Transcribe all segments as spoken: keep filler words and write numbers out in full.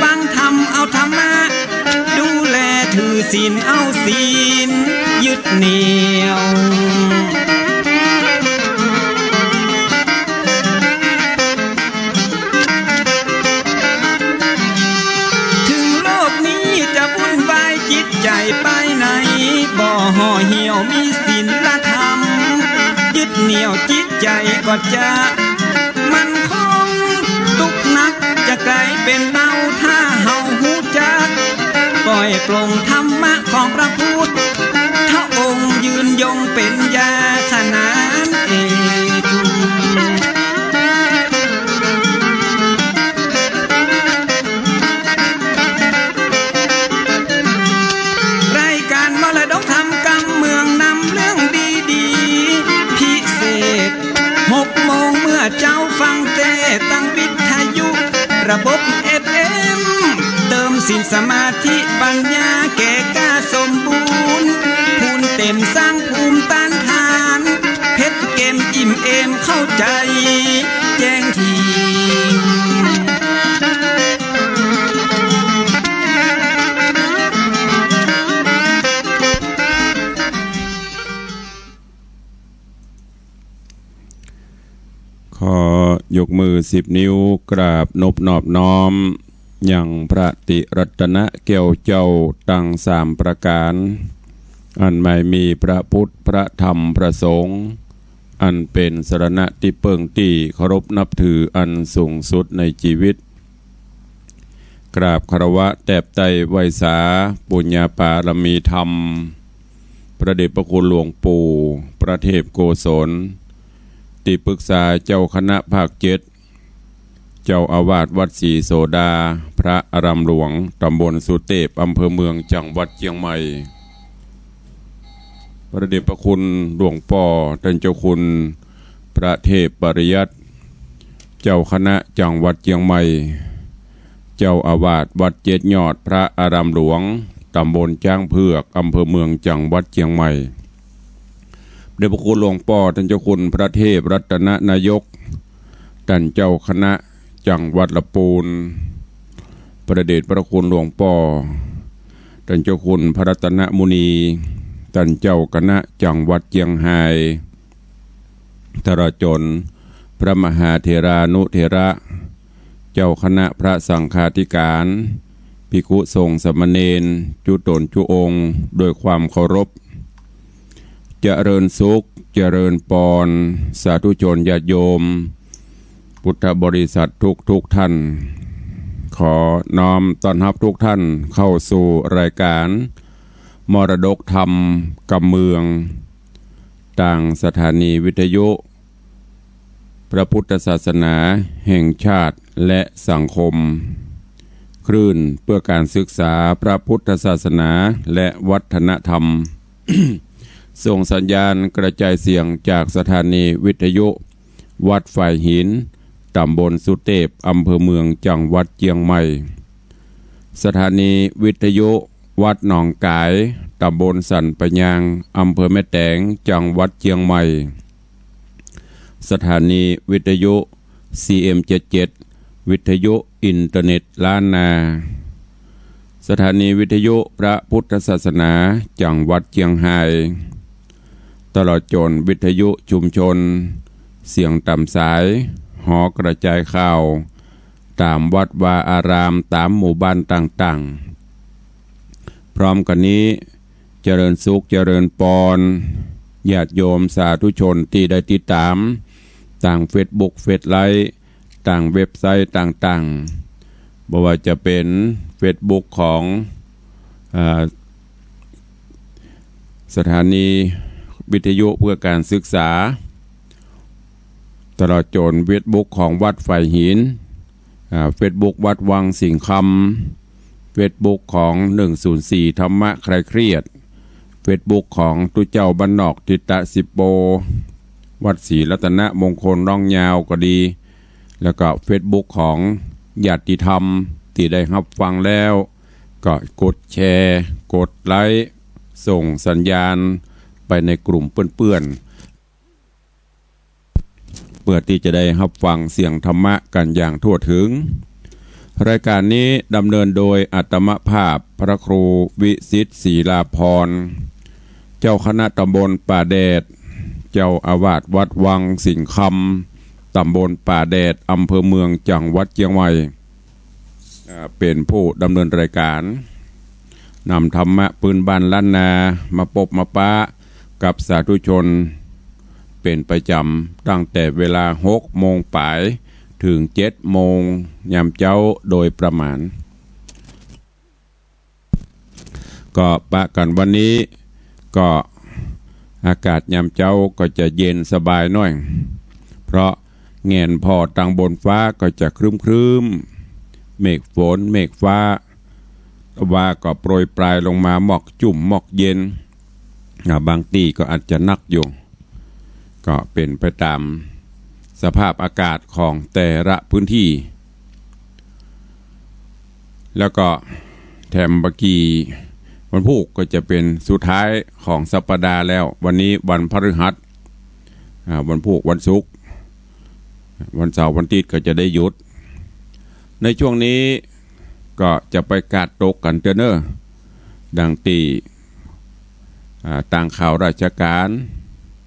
ฟังธรรมเอาธรรมะ ดูแลถือศีลเอาศีลยึดเหนี่ยว ถึงโลกนี้จะวุ่นวายจิตใจ๋ไปไหน บ่ห่อเหี่ยวมีศีลธรรม ยึดเหนี่ยวจิตใจ๋ก็จะ มั่นคง ตุ๊กข์นักจะก๋ายเป๋นเบา ถ้าเฮาฮู้จัก ปล่อยปลงธรรมะของพระพุทธองค์ ยืนยงเป๋นยาขนานเอก รายการมรดกธรรมกำเมืองนำเรื่องดีๆ พิเศษ หกโมงเมื่อเจ๊าฟังเตสน์ตางวิทยุ ระบบ เอฟเอ็ม เติมศีลสมาธิปัญญาแก่กล้าสมบูรณ์ พูนเต็มสร้างภูมิต้านทาน เพ็ดเกมอิ่มเอมเข้าใจ๋แจ้งแทง ขอยกมือสิบนิ้วกราบนบนอบน้อม ยังพระติรัตนะแก้วเจ้าตังสามประก๋าน อันหมายมีพระพุทธ พระธรรม พระสงฆ์ อันเป๋นสรณะตี้เปิ้งตี้เคารพนับถืออันสูงสุดในจีวิต กราบคารวะแตบไต้ไหว้สาปุญญาปารมีธรรม พระเดชพระคุณหลวงปู่ พระเทพโกศล ตี้ปรึกษาเจ้าคณะภาคเจ็ด เจ้าอาวาสวัดศรีโสดา พระอารามหลวง ตำบลสุเตพ อำเภอเมือง จังหวัดเจียงใหม่ พระเดชพระคุณหลวงป้อต้านเจ้าคุณพระเทพปริยัติ เจ้าคณะจังหวัดเจียงใหม่ เจ้าอาวาสวัดเจ็ดยอด พระอารามหลวง ตำบลจ๊างเผือก อำเภอเมือง จังหวัดเจียงใหม่ เดชพระคุณหลวงป้อต้านเจ้าคุณพระเทพรัตนนายก ต้านเจ้าคณะจังหวัดละปูน พระเดชพระคุณหลวงป้อต้านเจ้าคุณพระรัตนมุนี ต้านเจ้าคณะจังหวัดเจียงฮาย ตลอดจนพระมหาเถรานุเถระ เจ้าคณะพระสังฆาธิการ ภิกขุสงฆ์สามเณร จุ๊ต๋นจุ๊องค์ ด้วยความเคารพ เจริญสุข เจริญปอน สาธุชนญาติโยม พุทธบริษัททุกๆ ท่าน ขอน้อมต้อนฮับทุกท่านเข้าสู่รายการมรดกธรรมกำเมือง ตางสถานีวิทยุ พระพุทธศาสนาแห่งชาติและสังคม คลื่นเพื่อการศึกษาพระพุทธศาสนาและวัฒนธรรม ส่งสัญญาณกระจายเสียงจากสถานีวิทยุวัดฝายหิน ตำบลสุเตพ อำเภอเมือง จังหวัดเจียงใหม่ สถานีวิทยุวัดหนองก๋าย ตำบลสันป่ายาง อำเภอแม่แตง จังหวัดเจียงใหม่ สถานีวิทยุ ซีเอ็มเจ็ดเจ็ด วิทยุอินเทอร์เน็ตล้านนา สถานีวิทยุพระพุทธศาสนาจังหวัดเจียงฮาย ตลอดจนวิทยุชุมชน เสียงต๋ามสาย หอกระจายข่าว ต๋ามวัดวาอาราม ต๋ามหมู่บ้านต่างๆ พร้อมกั๋นนี้ เจริญสุขเจริญปอน ญาติโยมสาธุชนตี้ได้ติดต๋าม ตางเฟซบุ๊ก เฟซไลฟ์ ตางเว็บไซต์ต่างๆ บ่ว่าจะเป๋นเฟซบุ๊กของ อ่า สถานีวิทยุเพื่อการศึกษา ตลอดจนเฟซบุ๊กของวัดฝายหิน อ่า เฟซบุ๊กวัดวังสิงห์คำ เฟซบุ๊กของหนึ่งศูนย์สี่ธรรมะคลายเครียด เฟซบุ๊กของตุ๊เจ้าบ้านนอกทิตะสิโป วัดศรีรัตนมงคลหนองยาวก็ดี แล้วก็เฟซบุ๊กของญาติธรรมตี้ได้ฮับฟังแล้ว ก็กดแชร์ กดไลก์ ส่งสัญญาณไปในกลุ่มเปื้อนๆ เพื่อตี้จะได้ฮับฟังเสียงธรรมะกั๋นอย่างทั่วถึง รายการนี้ดำเนินโดยอาตมาภาพพระครูวิสิทธิ์ ศิลาภรณ์ เจ้าคณะตำบลป่าแดด เจ้าอาวาสวัดวังสิงห์คำ ตำบลป่าแดด อำเภอเมือง จังหวัดเจียงใหม่ อ่า เป๋นผู้ดำเนินรายการ นำธรรมะปื้นบ้านล้านนามาปบมาปะกับสาธุชนเป๋นประจ๋ำ ตั้งแต่เวลาหกโมงป๋ายเถิงเจ็ดโมงยามเจ๊าโดยประมาณ ก็ปะกั๋นวันนี้ก็อากาศยามเจ๊าก็จะเย็นสบายหน้อย เพราะแหงนผ่อตางบนฟ้าก็จะครึ้มๆ เมฆฝนเมฆฟ้า ว่าก็โปรยปรายลงมาหมอกจุ่มหมอกเย็น อ่า บางตี้ก็อาจจะหนักอยู่ ก็เป๋นไปต๋ามสภาพอากาศของแต่ละพื้นที่ แล้วก็แถมบ่ากี้วันพูกก็จะเป๋นสุดท้ายของสัปดาห์แล้ว วันนี้วันพฤหัส อ่า วันพูกวันศุกร์ วันเสาร์วันอาทิตย์ก็จะได้หยุด ในช่วงนี้ก็จะไปกาดตกกั๋นเตื้อเน่อ ดังตี้ อ่า ตางข่าวราชก๋าน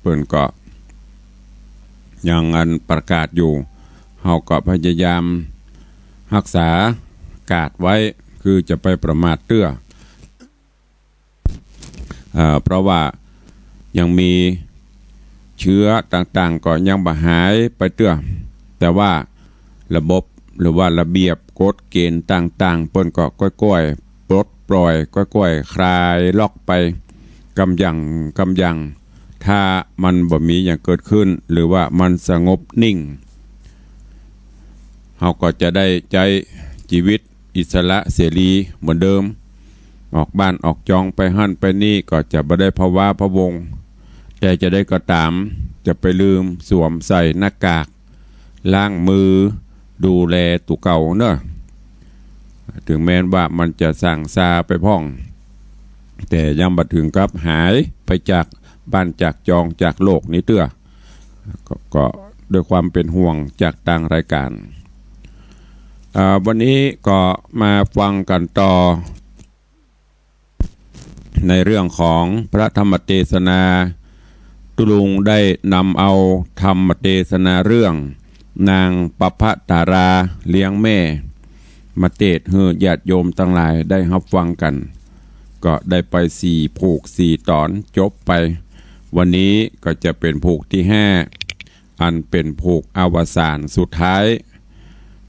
เปิ้นก็ยังอันประกาศอยู่ เฮาก็พยายามฮักษากาดไว้ คือจะไปประมาทเตื้อ เอ่อ เพราะว่ายังมีเจื๊อต่างๆ ก็ยังบ่หายไปเตื้อ แต่ว่าระบบหรือว่าระเบียบกฎเกณฑ์ต่างๆ เปิ้นก็ก้อยๆ ปลดปล่อย ก้อยๆ คลายล็อกไป กำยัง กำยัง ถ้ามันบ่มีหยังเกิดขึ้น หรือว่ามันสงบนิ่ง เฮาก็จะได้ใจ๊จีวิตอิสระเสรีเหมือนเดิม ออกบ้านออกจองไปหั้นไปนี่ก็จะบ่ได้พะว้าพะวง แต่จะใดก็ต๋าม จะไปลืมสวมใส่หน้ากาก ล้างมือ ดูแลตั๋วเก่าเน่อ เถิงแม้นว่ามันจะส่างซาไปพ่อง แต่ยังบ่เถิงกับหายไปจากบ้านจากจองจากโลกนี้เตื้อ ก็ ก็ด้วยความเป๋นห่วงจากตางรายก๋าน อ่า วันนี้ก็มาฟังกั๋นต่อ ในเรื่องของพระธรรมเตสนา ตุ๊ลุงได้นำเอาธรรมเตสนาเรื่องนางปภะตาราเลี้ยงแม่ มาเตสน์หื้อญาติโยมตังหลายได้ฮับฟังกั๋น ก็ได้ไปสี่ผูกสี่ต๋อนจบไป วันนี้ก็จะเป๋นผูกตี้ห้า อันเป๋นผูกอวสานสุดท้าย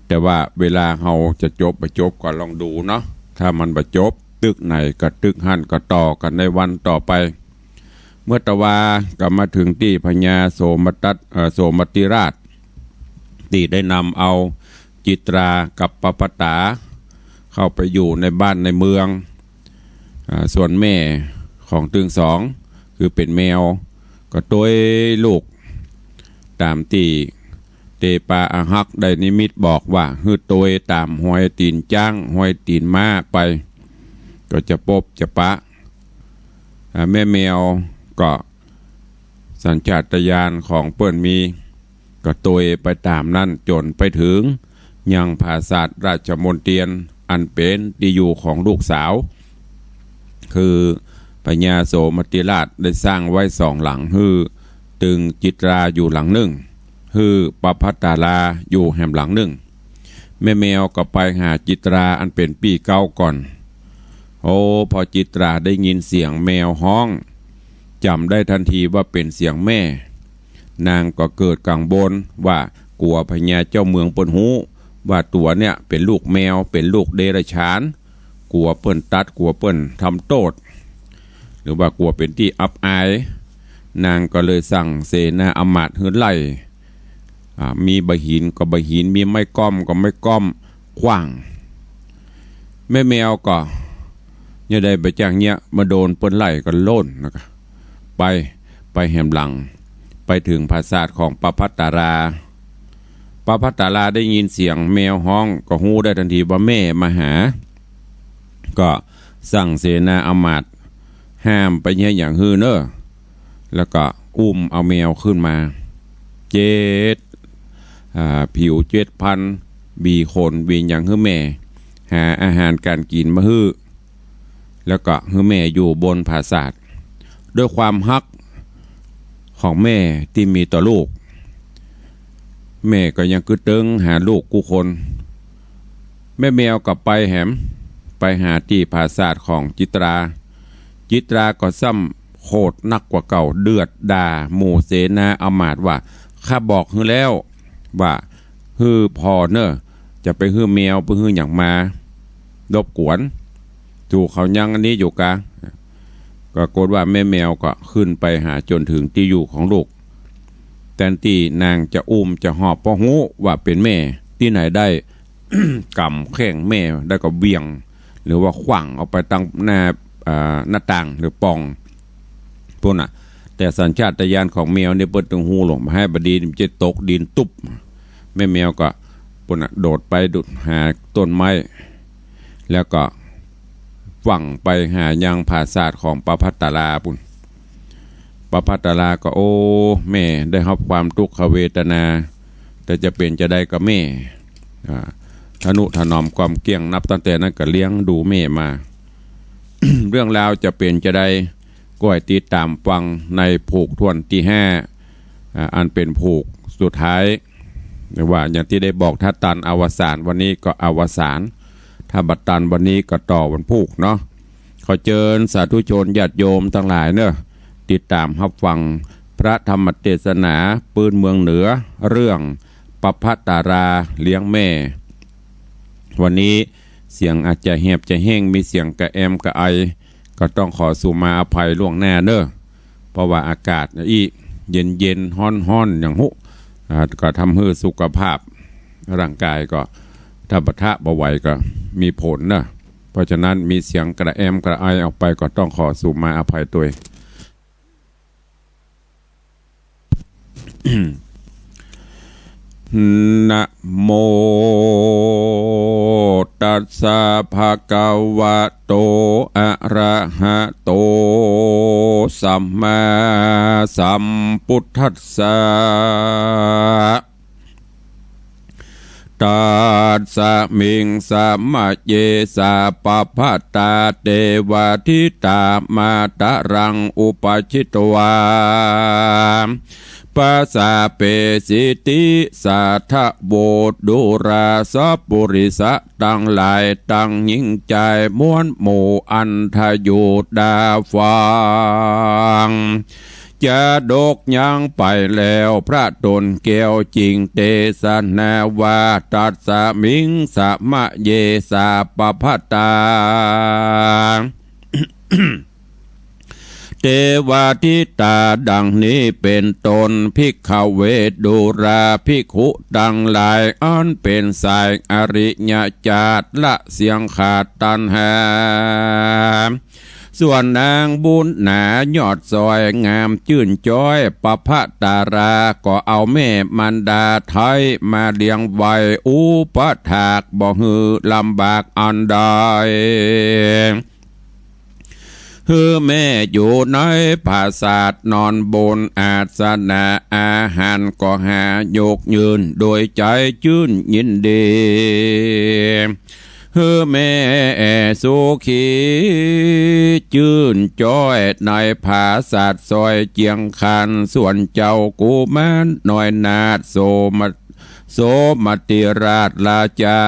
แต่ว่าเวลาเฮาจะจบบ่จบก็ลองดูเนาะ ถ้ามันบ่จบตึกไหนก็ตึกหั้น ก็ต่อกั๋นในวันต่อไป เมื่อตะวาก็มาเถิงตี้พญาโสมตัส เอ่อ โสมติราช ตี้ได้นำเอาจิตรากับปภะตาเข้าไปอยู่ในบ้านในเมือง อ่า ส่วนแม่ของตึงสอง คือเป๋นแมว ก็ตวยลูก ต๋ามตี้เตปาอาฮักษ์ได้นิมิตบอกว่า หื้อตวยต๋ามฮอยตี๋นจ๊าง ฮอยตี๋นม้าไป ก็จะปบจะปะ อ่า แม่แมวก็สัญชาตญาณของเปิ้นมี ก็ตวยไปต๋ามนั้นจ๋นไปเถิงยังผาสาทราชมณเตียน อันเป๋นตี้อยู่ของลูกสาว คือพญาโสมติราชได้สร้างไว้สองหลัง หื้อตึงจิตราอยู่หลังนึ่ง หื้อปภะตาราอยู่แหมหลังนึ่ง แม่แมวก็ไปหาจิตราอันเป๋นปี้เก๊าก่อน โอ้ พอจิตราได้ยินเสียงแมวฮ้อง จ๋ำได้ตันทีว่าเป๋นเสียงแม่ นางก็เกิดกังวลว่ากั๋วพญาเจ้าเมืองเปิ้นฮู้ว่าตั๋วเนี่ยเป๋นลูกแมว เป๋นลูกเดรัจฉาน กั๋วเปิ้นตัด กั๋วเปิ้นทำโต้ษ หรือว่ากั๋วเป๋นตี้อับอาย นางก็เลยสั่งเสนาอำมาตย์หื้อไล่ อ่า มีบ่าหินก็บ่าหิน มีไม้ก้อมก็ไม้ก้อมขว้าง แม่แมวก็เยียะได้บ่าจ้างเยียะ มาโดนเปิ้นไล่ก็โล่นนะ ก็ไป ไปแหมหลัง ไปเถิงผาสาทของปภะตารา ปภะตาราได้ยินเสียงแมวฮ้องก็ฮู้ได้ตันทีว่าแม่มาหา ก็สั่งเสนาอำมาตย์ห้ามไปเยียะหยังหื้อเน่อ แล้วก็อุ้มเอาแมวขึ้นมา เจ็ด อ่า ผิวเจ็ดพัน หวีขนหวีหยังหื้อแม่ หาอาหารก๋านกิ๋นมาหื้อ แล้วก็หื้อแม่อยู่บนผาสาท ด้วยความฮักของแม่ตี้มีต่อลูก แม่ก็ยังกึ๊ดเติงหาลูกกู้คน แม่แมวก็ไปแหม ไปหาตี้ผาสาทของจิตรา จิตราก็ซ้ำโขดนักกว่าเก่า เดือดด่าหมู่เสนาอำมาตย์ว่า ข้าบอกหื้อแล้ว ว่าหื้อผ่อเน่อ จะไปหื้อแมวไปหื้อหยังมารบกวน ถูกเขายังอันนี้อยู่กา ปรากฏว่าแม่แมวก็ขึ้นไปหาจ๋นเถิงตี้อยู่ของลูก แตนตี้นางจะอุ้มจะหอบ เพราะฮู้ว่าเป๋นแม่ ตี้ไหนได้ ก๋ำแข้งแม่แล้วก็เหวี่ยง หรือว่าขว้างออกไปตางหน้า อ่า หน้าต่างหรือป่องปู้นน่ะ แต่สัญชาตญาณของแมวนี่เปิ้นตึงฮู้หลง บ่หื้อบ่ดีมันจะตกดินตุ๊บ แม่แมวก็ปู้นน่ะ โดดไปโดดหาต้นไม้ แล้วก็ฟั่งไปหายังผาสาทของประภัสตราปู้น ประภัสตราก็ โอ้ แม่ได้ฮับความตุ๊กขเวทนา แต่จะเป๋นจาใดก็แม่ อ่า ทะนุถนอมกล่อมเกลี้ยง นับตั้งแต่นั้นก็เลี้ยงดูแม่มา เรื่องราวจะเป๋นจาใด ก็ให้ติดต๋ามฟังในผูกถ้วนตี้ห้า อ่า อันเป๋นผูกสุดท้าย ว่าอย่างตี้ได้บอก ถ้าตันอวสานวันนี้ก็อวสาน ถ้าบ่ตันวันนี้ก็ต่อวันพูกเนาะ ขอเจิญสาธุชนญาติโยมตังหลายเน่อ ติดต๋ามฮับฟังพระธรรมเตสนาปื้นเมืองเหนือ เรื่องประภัสตราเลี้ยงแม่ วันนี้เสียงอาจจะแหบจะแห้ง มีเสียงกระแอมกระไอ ก็ต้องขอสุมาอภัยล่วงหน้าเน่อ เพราะว่าอากาศอี้เย็นๆ ฮ้อนๆ อย่างฮู้ อ่า ก็ทำหื้อสุขภาพร่างกายก็ ถ้าปะทะบ่ไหวก็มีผลเน่อ เพราะฉะนั้นมีเสียงกระแอมกระไอออกไปก็ต้องขอสุมาอภัยตวย นะโมตัสสะภะคะวะโต อะระหะโต สัมมาสัมพุทธัสสะ ตัสสะมิงสะมะเย สัพพะพัตตา เตวะทิตา มาตะรัง อุปะจิตวา ปะสะเปสิติสาทะโว ดูราสะปุริสะตังหลาย ตังญิงจายม้วนหมู่ อันทะยูดาฟัง จาดกยังไปแล้ว พระต๋นแก้วจิ่งเตสนาว่า ตัสสะมิงสะมะเย สัพพะพัตตา เตวะทิตา ดังนี้เป๋นต้น ภิกขะเว ดูราภิกขุตังหลาย อันเป๋นสายอริยจาต ละเสี้ยงขาดตัณหา ส่วนนางบุญหนายอดสวยงามจื้นจ้อย ประภัสตรา ก็เอาแม่มารดาไท้มาเลี้ยงไว้ อุปะถากบ่หื้อลำบากอันใด หื้อแม่อยู่ในผาสาท นอนบนอาสนะ อาหารก็หายกยื่น โดยใจ๋จื้นยินดี หื้อแม่สุขีจื้นจ้อย ในผาสาทสวยเจียงคาน ส่วนเจ้ากุมารน้อยนาถโสม โสมติราชราจา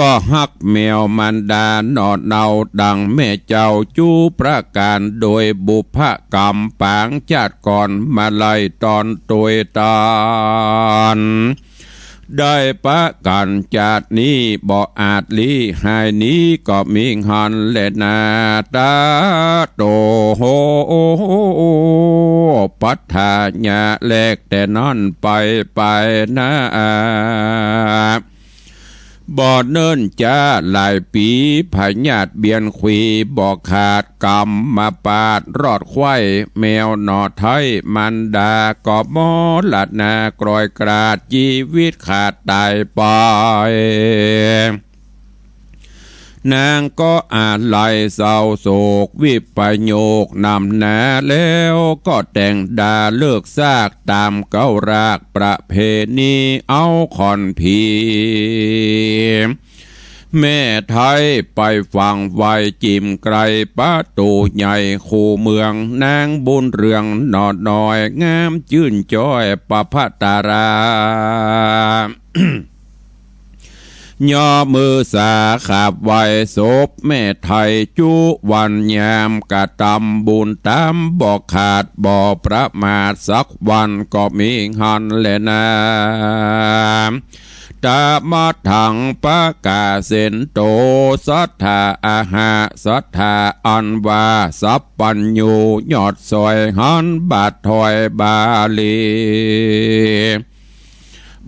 ก็ฮักแมวมารดาหนอเนาดังแม่เจ้าจุประก๋าน โดยบุพก๋รรมปางจาติก่อนมาลัยต๋อนตวยต๋อน ได้ประก๋านจาตินี้บ่อาจลี้หายหนี ก็มิหั้นแลนา ตะโต ปัฏฐาญา แลกแต่นั้นไป ไปนา บ่เนิ่นจ๊าหลายปี๋ พยาธิเบียนขวีบ่ขาด ก๋รรมปาดรอดไขว้ แมวหนอไท้มารดาก็มรณะกรอยกราด จีวิตขาดต๋ายไป นางก็อาลัยเศร้าโศกวิปโยคหนำหนา แล้วก็แต่งดาเลิกซากต๋ามเก๊ารากประเพณี เอาขวัญผีแม่ไทยไปฝังไว้จิ่มไกลประตู๋ใหญ่คูเมือง นางบุญเรืองหน่อน้อยงามจื้นจ้อยประภัตตรา ย่อมือสาขาบไหว้ศพแม่ไทยจุวันยาม กระตำบุญต๋ามบ่ขาดบ่ประมาทสักวันก็มีหั้นแลนา ตะมะทังปะกาเสนโต สัตถาอาหะ สัตถาอันว่าสัพพัญญู ยอดสวยหันบาทถอยบาลี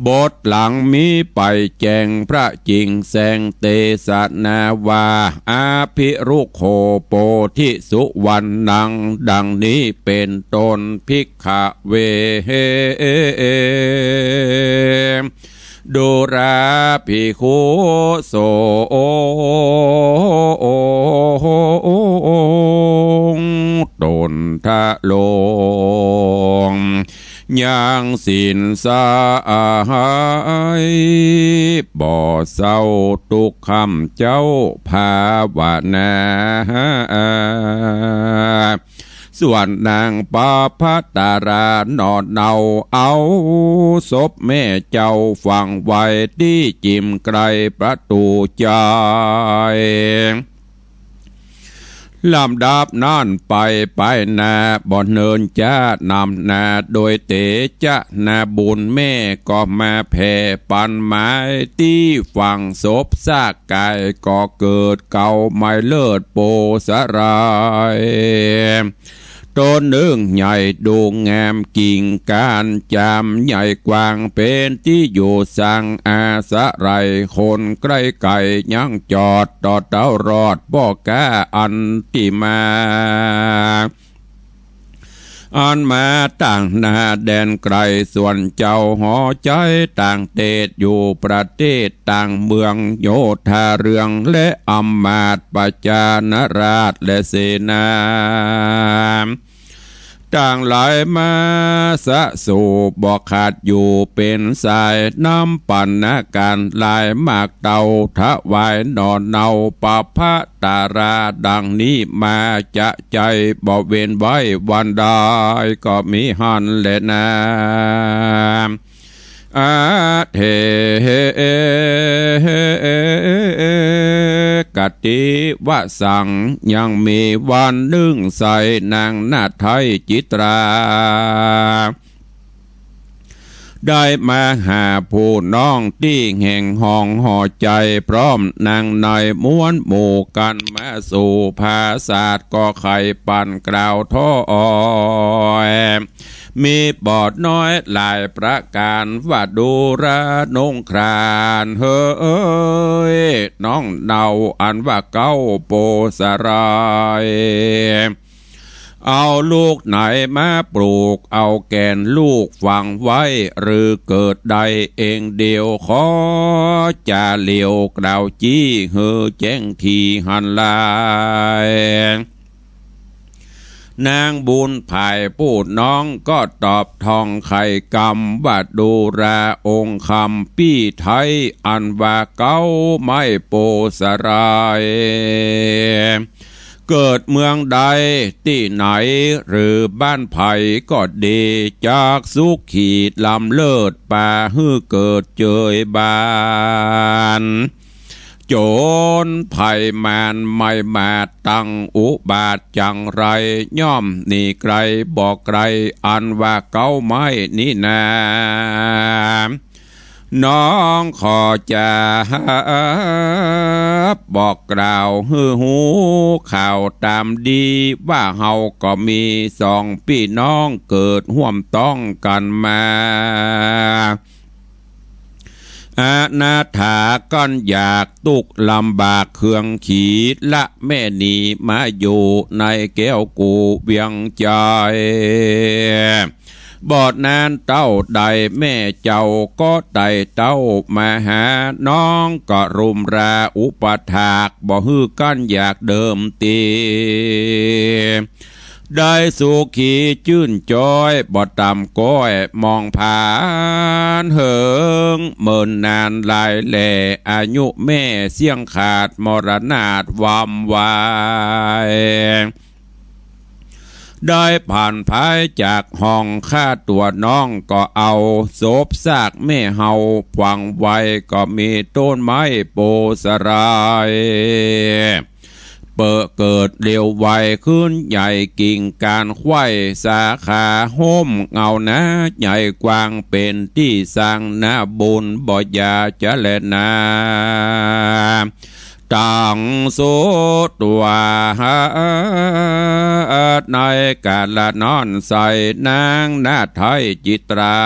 บทหลังมีไปแจ้งพระจิ่งแสงเตสนาว่า อภิรุกโข โพธิสุวรรณัง ดังนี้เป๋นต้น ภิกขะเว ดูราภิกขุสงฆ์ ตนทะลง ยังศีลสาย บ่เศร้าตุ๊กข์ค่ำเจ้าภาวนา ส่วนนางประภัตตราหน่อเนา เอาศพแม่เจ้าฝังไว้ตี้จิ่มไกลประตู๋ใหญ่ ลำดับนั้นไป ไปหน้าบ่เนินจ๊า นำหน้าโดยเตชะนาบุญ แม่ก็มาแผ่ปันไม้ตี้ฝังศพ ซากกายก็เกิดเก๊าไม้เลิศโปสราย ต้นนึ่งใหญ่ดูงาม กิ่งก้านจามใหญ่กว้าง เป๋นตี้อยู่สังอาศัย คนใก้ไก๋ยังจอด ต่อเต้ารอดบ่กล้าอันติมา อันมาต่างหน้าแดนไก๋ ส่วนเจ้าหอใจ๊ต่างเตศ อยู่ประเทศต่างเมือง โยธาเรืองและอำมาตย์ประชานาราชและเสนา ต่างหลายมาสะสู่บ่ขาดอยู่เป๋นสาย นำปัณณการหลายมากเต้า ถวายหน่อเนาประภัตตรา ดังนี้มาจะใจ้บ่เว้นไว้วันใดก็มีหั้นแลนา อเถ กติวสัง ยังมีวันนึ่งใส่ นางนาไทยจิตรา ได้มาหาผู้น้องตี้แห่งห้องหอใจ๋ พร้อมนางในม้วนหมู่กั๋นมาสู่ผาสาท ก็ใค่ปันกล่าวถ้อย มีบทน้อยหลายประก๋าน ว่าดูราหนงครานเหย น้องเนาอันว่าเก๊าโปสราย เอาลูกไหนมาปลูก เอาแก่นลูกฝังไว้ หรือเกิดได้เองเดียว ขอจาเหลียวกล่าวจี้ หื้อแจ้งถี่หั้นหลาย นางบุญผายผู้น้องก็ตอบทองไขกำ ว่าดูราองค์คำปี้ไทย อันว่าเก๊าไม้โปสราย เกิดเมืองใดตี้ไหน หรือบ้านใผก็ดี จักสุขีล้ำเลิศ ปาหื้อเกิดเจยบาน โจ๋รภัยมารไม่มาตั้งอุบาทจังไร ย่อมหนีไกลบ่ไกล อันว่าเก๊าไม้นี้นา น้องขอจาบอกกล่าวหื้อฮู้ข่าวต๋ามดี ว่าเฮาก็มีสองปี้น้องเกิดฮ่วมต๊องกั๋นมา อนาถาก้อนอยากตุ๊กข์ลำบากเคืองขีด ละแม่หนีมาอยู่ในแก้วกูเวียงใจ๋ บ่นานเต้าใดแม่เจ้าก็ไต่เต้ามาหา น้องก็รุมราอุปถาก บ่หื้อกั้นอยากเดิมตี้ ได้สุขีจื้นจ๊อย บ่ต่ำก้อยมองผ่านเหิง เมินนานหลายแล อายุแม่เสี้ยงขาด มรณาถวามวาย ได้ผ่านภายจากห้องข้า ตั๋วน้องก็เอาศพซากแม่เฮาฝังไว้ ก็มีต้นไม้โพธิ์สะไล เปิดเกิดเร็วไวขึ้นใหญ่ กิ่งก้านไขว้สาขา ฮ่มเงาหนาใหญ่กว้าง เป๋นตี้สร้างนาบุญ บ่อย่าจะแลนา ตังสุตัว ในกาละนั้นไส้ นางนาฏไทยจิตรา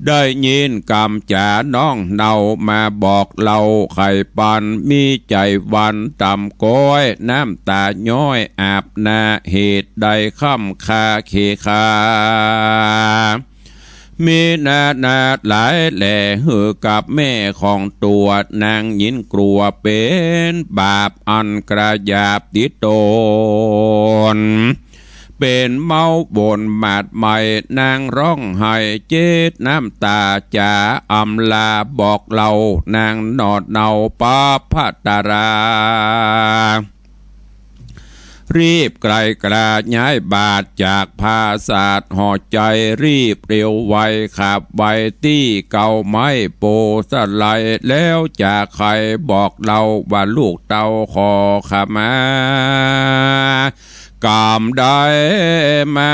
ได้ยินกำจ๋าน้องเนามาบอกเล่าไขปัน มีใจ๋หวั่นต่ำก้อย น้ำต๋าย้อยอาบหน้า เหตุใดค่ำคาเขคา มีนานาหลายแล หื้อกับแม่ของตั๋ว นางยินกลัวเป๋นบาป อันกระหยาบติดต๋น เป๋นเมาวนหมาดไหม้ นางฮ้องไห้เจ็ดน้ำต๋าจ๋า อำลาบอกเล่านางหนอดเนาปาพะตารา รีบไกลกราย้ายบาทจากผาสาทหอใจ๋ รีบเร็วไวขับไวตี้เกาไม้โพธิ์สะไล แล้วจะไขบอกเล่าว่าลูกเต้าขอขมา กรรมได้มา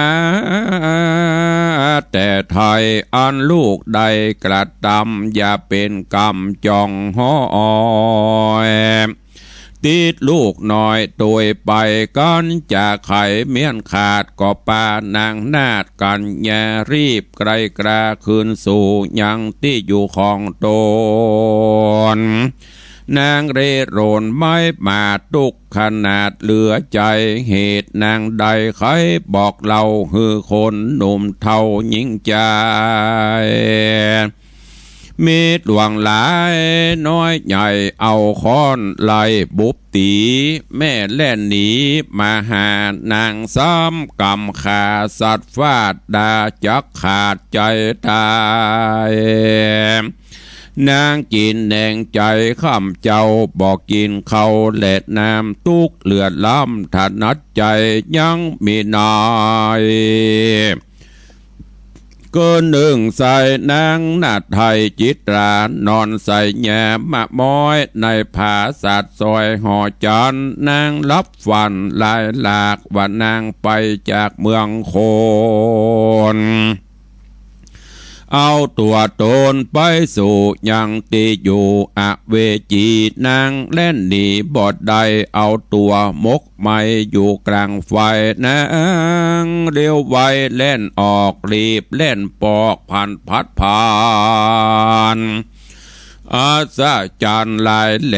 แต่ไท้ อันลูกได้กระตำ อย่าเป๋นกรรมจ่องห้อย ติดลูกน้อยตวยไป กั๋นจะไขเมี้ยนขาด ก็ปานางนาฏกัญญา รีบไกลกราคืนสู่ยังตี้อยู่ของต๋น นางเร่ร่อนไม้มาตุ๊กข์ขนาดเหลือใจ๋ เหตุนางได้ไขบอกเล่า หื้อคนหนุ่มเฒ่าหญิงจาย มีหลวงหลายน้อยใหญ่ เอาค้อนไล่บุบตี แม่แล่นหนีมาหานาง ซ้ำกำขาสัตว์ฟาดดา จักขาดใจ๋ต๋าย นางกิ๋นแหนงใจ๋ค่ำเจ๊า บ่กิ๋นข้าวและน้ำ ตุ๊กข์เหลือล้ำถนัดใจ๋ยังมีน้อย เกินนึ่งไส้นางนาฏไทยจิตรา นอนไส้ยามะม้อย ในผาสาทซอยหอจันทน์ นางหลับฝันลายหลาก ว่านางไปจากเมืองคน เอาตั๋วต๋นไปสู่ยังตี้อยู่อเวจี นางแล่นหนีบ่ได้ เอาตั๋วหมกไม้อยู่กลางไฟ นางเร็วไวแล่นออก รีบแล่นปอกผันพัดผ่าน อัศจรรย์หลายแล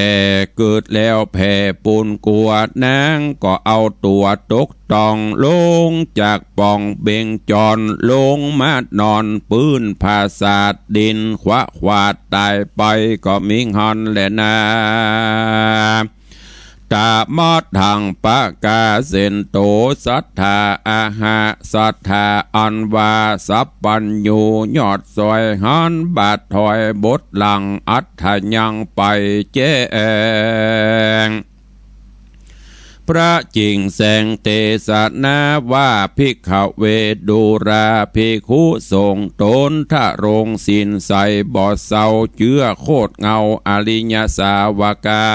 เกิดแล้วแผ่ปูนกั๋ว นางก็เอาตั๋วตกต่อง ลงจากป่องเบ่งจร ลงมานอนปื๊นผาสาท ดินขวะขวาดต๋ายไป ก็มิหั้นแลนา ตะมะทังปะกาเสนโต สัตถาอาหะ สัตถาอันว่าสัพพัญญู ยอดซอยหันบาดถอยบทหลัง อัตถยังไปแจ้ง พระจิ่งแสงเตสนาว่า ภิกขเวดูราภิกขุสงฆ์ ต๋นทะโลงศีลใสบ่เศร้า เจื้อโคตรเงาอริยสาวกา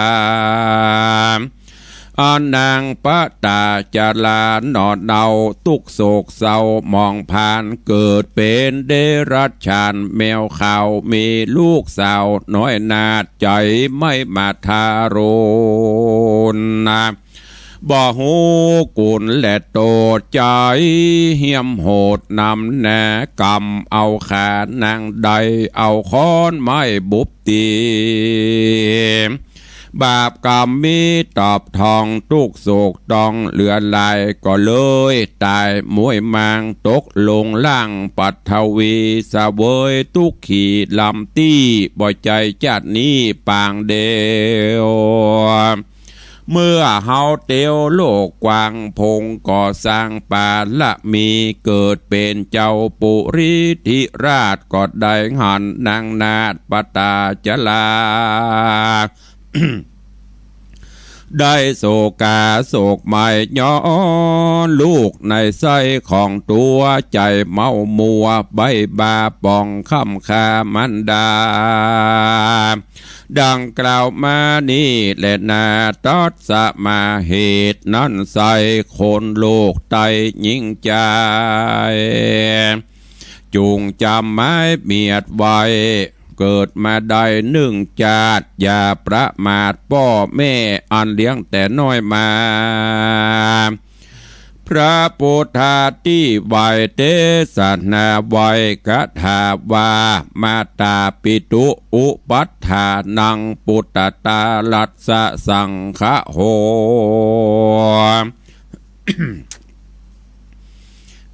อันนางปะตาจาราหนอเนา ตุ๊กข์โศกเศร้าหมองผ่าน เกิดเป๋นเดรัจฉานแมวขาว มีลูกสาวน้อยนาฏ ใจ๋ไม่มาทารุณนะ บ่ฮู้กุณและโตษ ใจ๋เหี้ยมโหดนำหนา กำเอาขานางได้ เอาค้อนไม้บุบตี บาปกรรมมีตอบทอง ตุ๊กข์โศกต้องเหลือหลาย ก็เลยต๋ายมวยมาง ตกลงล่างปฐวี เสวยตุ๊กขีลำตี้ บ่ใจ้จาตินี้ปางเดียว เมื่อเฮาเตียวโลกกว้าง พงก่อสร้างปารมี เกิดเป๋นเจ้าปุริธิราช ก็ได้หันนางนาฏปตาจารา ได้โศกาโศกไหม้ ย้อนลูกในไส้ของตั๋ว ใจ๋เมามัวใบ้บาป๋องค้ำค่ามารดา ดังกล่าวมานี้แลนา ตัสมาเหตุนั้นไส้ คนโลกไต้ยิ่งใจ๋ จุ่งจ๋ำหมายเมียดไว้ เกิดมาได้นึ่งจาติ อย่าประมาทป้อแม่ อันเลี้ยงแต่น้อยมา พระปุทธาตี้ไหว้ เตสนาไหว้คาถาว่า มาตาปิตุอุปัฏฐานัง ปุตตารัสสะสังคะโห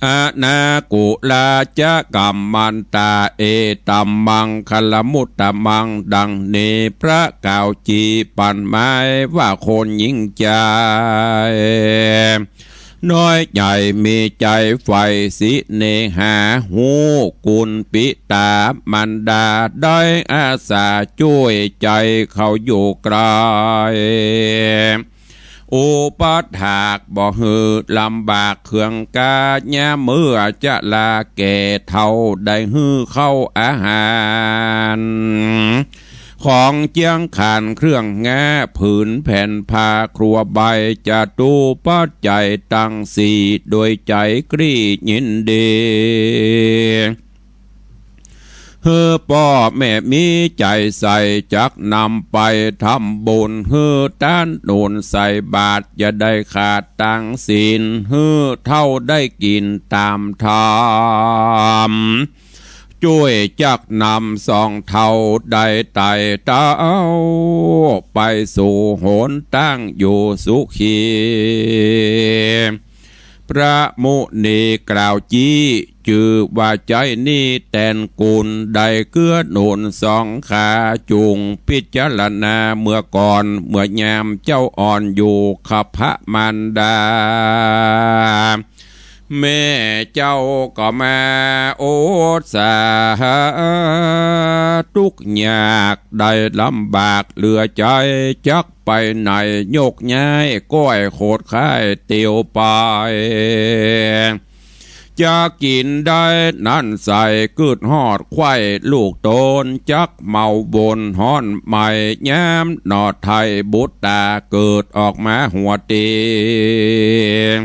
อนากุลาจะกัมมันตา เอตัมมังคลมุตตมัง ดังนี้พระกล่าวจี๊ปั๋นหมายว่าคนยิ่งใจ๋ น้อยใหญ่มีใจ๋ใฝ่สิเนหา ฮู้กุณปิตามารดา ได้อาสาจ้วยใจ๋เขาอยู่ไก๋ อุปถากบ่หื้อลำบาก เครื่องกายามเมื่อจะลาแก่เฒ่า ได้หื้อข้าวอาหาร ของเจียงขานเครื่องงา ผืนแผ่นผ้าครัวใบ จตุปัจจัยตังสี่ โดยใจ๋กรี๊ดยินดี หื้อป้อแม่มีใจ๋ใส่ จักนำไปทำบุญ หื้อตานหนุนใส่บาตร อย่าได้ขาดตังศีล หื้อเฒ่าได้กิ๋นต๋ามธรรม จ้วยจักนำสองเฒ่า ได้ไต่เต้าไปสู่หนตางอยู่สุขี พระมุนีกล่าวจี๊ จื้อว่าใจ๊นี้แตนกุณ ได้เกื้อหนุนสองขา จุ่งพิจารณาเมื่อก่อน เมื่อยามเจ้าอ่อนอยู่คัพพมารดา แม่เจ้าก็มาอดสา ตุ๊กข์ยากได้ลำบากเหลือใจ๋ จักไปไหนยกย้ายก้อยโขดข้ายเตียวไป จะกิ๋นได้นั้นใส่ กึ๊ดฮอดใคว่ลูกต๋น จักเมาวนฮ้อนไหม้ ยามหนอไท้บุตตาเกิดออกมาหัวเตียง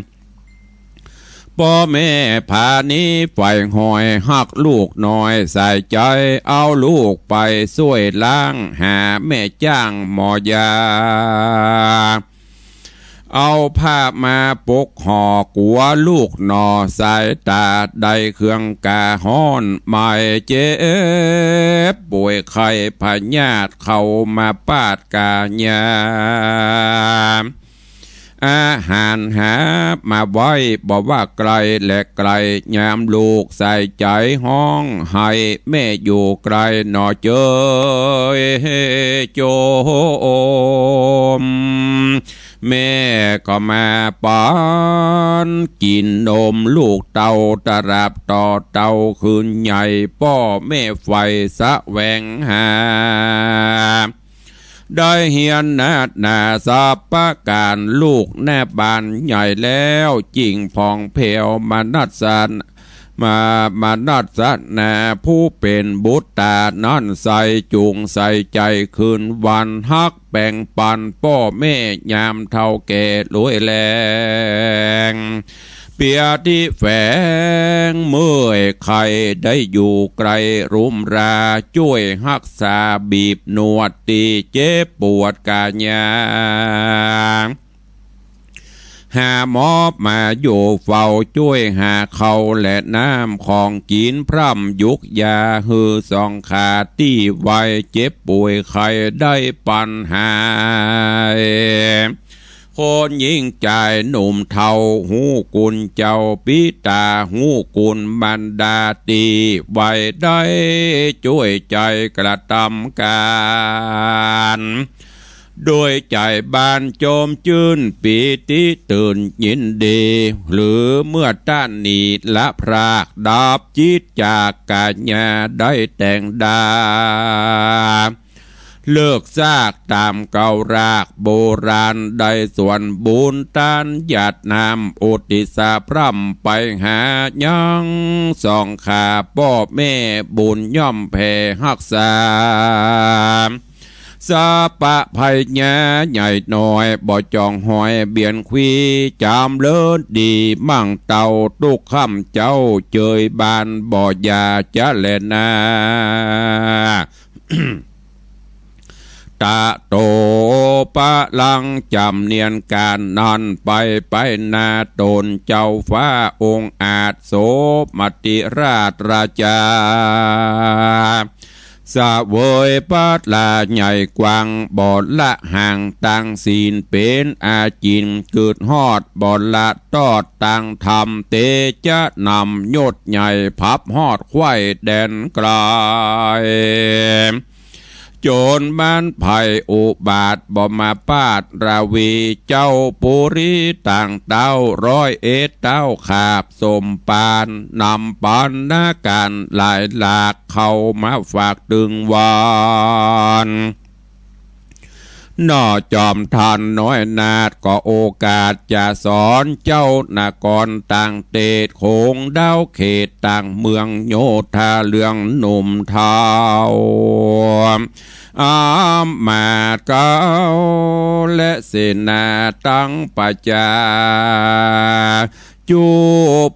ป้อแม่ผานี้ใฝ่หอย ฮักลูกน้อยใส่ใจ๋ เอาลูกไปซ่วยล้าง หาแม่จ้างหมอยา เอาผ้ามาปกห่อกั๋วลูกหนอ สายต๋าได้เครื่องกาฮ้อนไหม้ เจ็บป่วยไข้พยาธิเข้ามาปาดก๋ายา อาหารหามาไว้ บ่ว่าไก๋และไก๋ ยามลูกใส่ใจ๋ฮ้องไห้ แม่อยู่ไก๋หนอเจยโจม แม่ก็มาปั๋นกิ๋นนมลูกเต้า ตราบต่อเต้าขึ้นใหญ่ ป้อแม่ใฝ่แสวงหา ได้เฮียนนาฏนาสัพพะก๋าน ลูกแน่บ้านใหญ่แล้ว จิ่งผ่องแผ้วมานัสสะ มา มานัสสะนา ผู้เป๋นบุตตานั้นใส่ จุ่งใส่ใจ๋คืนวัน ฮักแป๋งปันป้อแม่ ยามเฒ่าแก่ลวยแล้ง เปียตี้แฝงเมื่อยไข้ ได้อยู่ไก๋รุมรา จ้วยฮักษาบีบนวดตี้เจ็บปวดก๋ายา หาหมอมาอยู่เฝ้า จ้วยหาข้าวและน้ำของกิ๋น พร่ำหยูกยาหื้อสองข้าตี้ ไว้เจ็บป่วยไข้ได้ปันหาย คนญิงจายหนุ่มเฒ่า ฮู้กุณเจ้าปิต๋า ฮู้กุณมารดาตี้ ไว้ได้จ้วยใจ๋กระตำก๋าน โดยใจ๋บานจมจื้น ปีติตื่นยินดี หรือเมื่อต้านนี้ละพราก ดับจิตจากกัญญา ได้แต่งดา เลิกซากต๋ามเก่ารากโบราณ ได้สวนบุญตานหยาดน้ำ อุทิศพร่ำไปหายังสองข้าป้อแม่ บุญย่อมแผ่ฮักษา สาปะภัยญาใหญ่น้อย บ่จองหอยเบียนควี จ๋ำเลิศดีมั่งเต้า ตุ๊กค่ำเจ๊าเจยบาน บ่อย่าจะแลนา ตะโตปะลังจ๋ำเนียนก๋านนั้นไป ไปหน้าตนเจ้าฟ้าองอาจ โสมติราชราจา เสวยพระราใหญ่กว้าง บ่ละห่างตางศีล เป๋นอาจิน กึดฮอด บ่ละตอดตางธรรม เตจะนำยศใหญ่ ผับฮอดไขว้แดนไกล จนมันภัยอุบาท บ่มาปาดราวี เจ้าปุรีต่างเต้า ร้อยเอ็ดเต้าขาบสมปาน นำปันนาการหลายหลาก เข้ามาฝากตึงวัน หน่อจอมท่านน้อยนาฏ ก็โอกาสจะสอนเจ้านครต่างเตศ โขงดาวเขตต่างเมือง โยธาเรืองหนุ่มเฒ่า อำมาตย์เก๊า และเสนาตังประจา จุ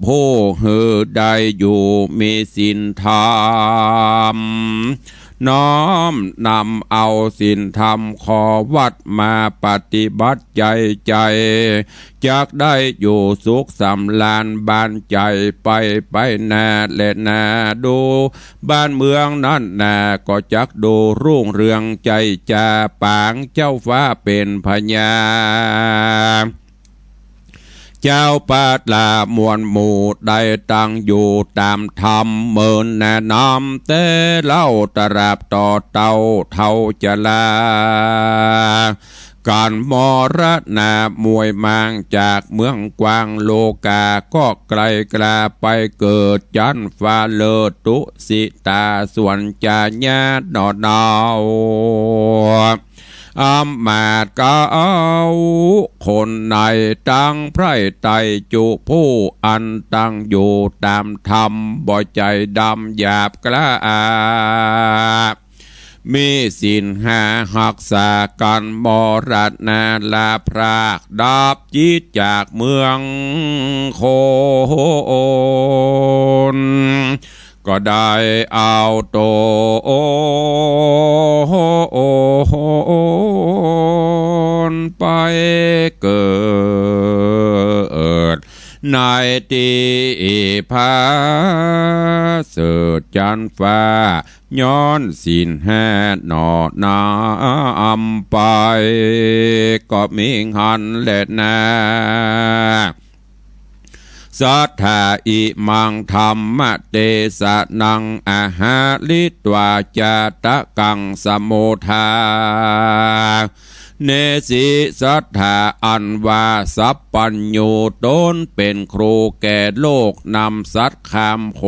ผู้หื้อได้อยู่มีศีลธรรม น้อมนำเอาศีลธรรมข้อวัดมาปฏิบัติใจ๋ใจ๋ จักได้อยู่สุขสำราญบานใจ๋ไป ไปหน้าและหน้าดู บ้านเมืองนั้นนาก็จักดูรุ่งเรืองใจ๋จ๋า ปางเจ้าฟ้าเป๋นพญา เจ้าประชามวลหมู่ได้ตั้งอยู่ต๋ามธรรม เมินแนะนำแต่เล่าตราบต่อเต้าเฒ่าจรา ก๋านมรณะมวยมางจากเมืองกว้างโลกา ก็ไกลกล้าไปเกิดจั๊นฟ้าเลิศตุสิตา สวนจาญาติหน่อเนา อำมาตย์เก๊าคนในตังไพร่ไต้จุผู้อันตั้งอยู่ต๋ามธรรม บ่ใจ๋ดำหยาบกล้า มีศีลห้าฮักษากั๋น มรณะลาพราก ดับจิตจากเมืองคน ก็ได้เอาตนไปเกิดในตี้ผาเสริฐจั๊นฟ้า ย้อนศีลห้าหน่อนำไป ก็มีหั้นแลนา สัทธา อิมังธัมมเตสะนัง อาหาริत्वा จาตะกังสมุทา เนสิ สัทธา อันว่าสัพพัญญู ต๋นเป๋นครูแก่โลก นำสัตว์ข้ามโข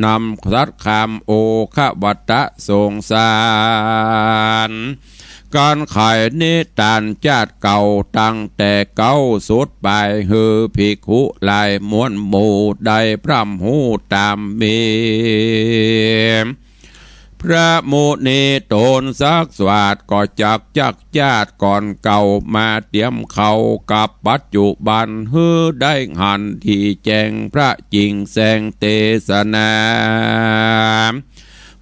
นำสัตว์ข้ามโอคะวัตตะสงสาร ก๋านไขนิตานจาติเก่า ตั้งแต่เก๊าสุดป๋าย หื้อภิกขุหลายมวลหมู่ได้พร่ำฮู้ต๋ามมี พระมุนีต๋นซักสวาสก็จักจักจาติก่อนเก่า มาเตียมเข้ากับปัจจุบัน หื้อได้หันตี้แจ้งพระจิ่งแสงเตสนา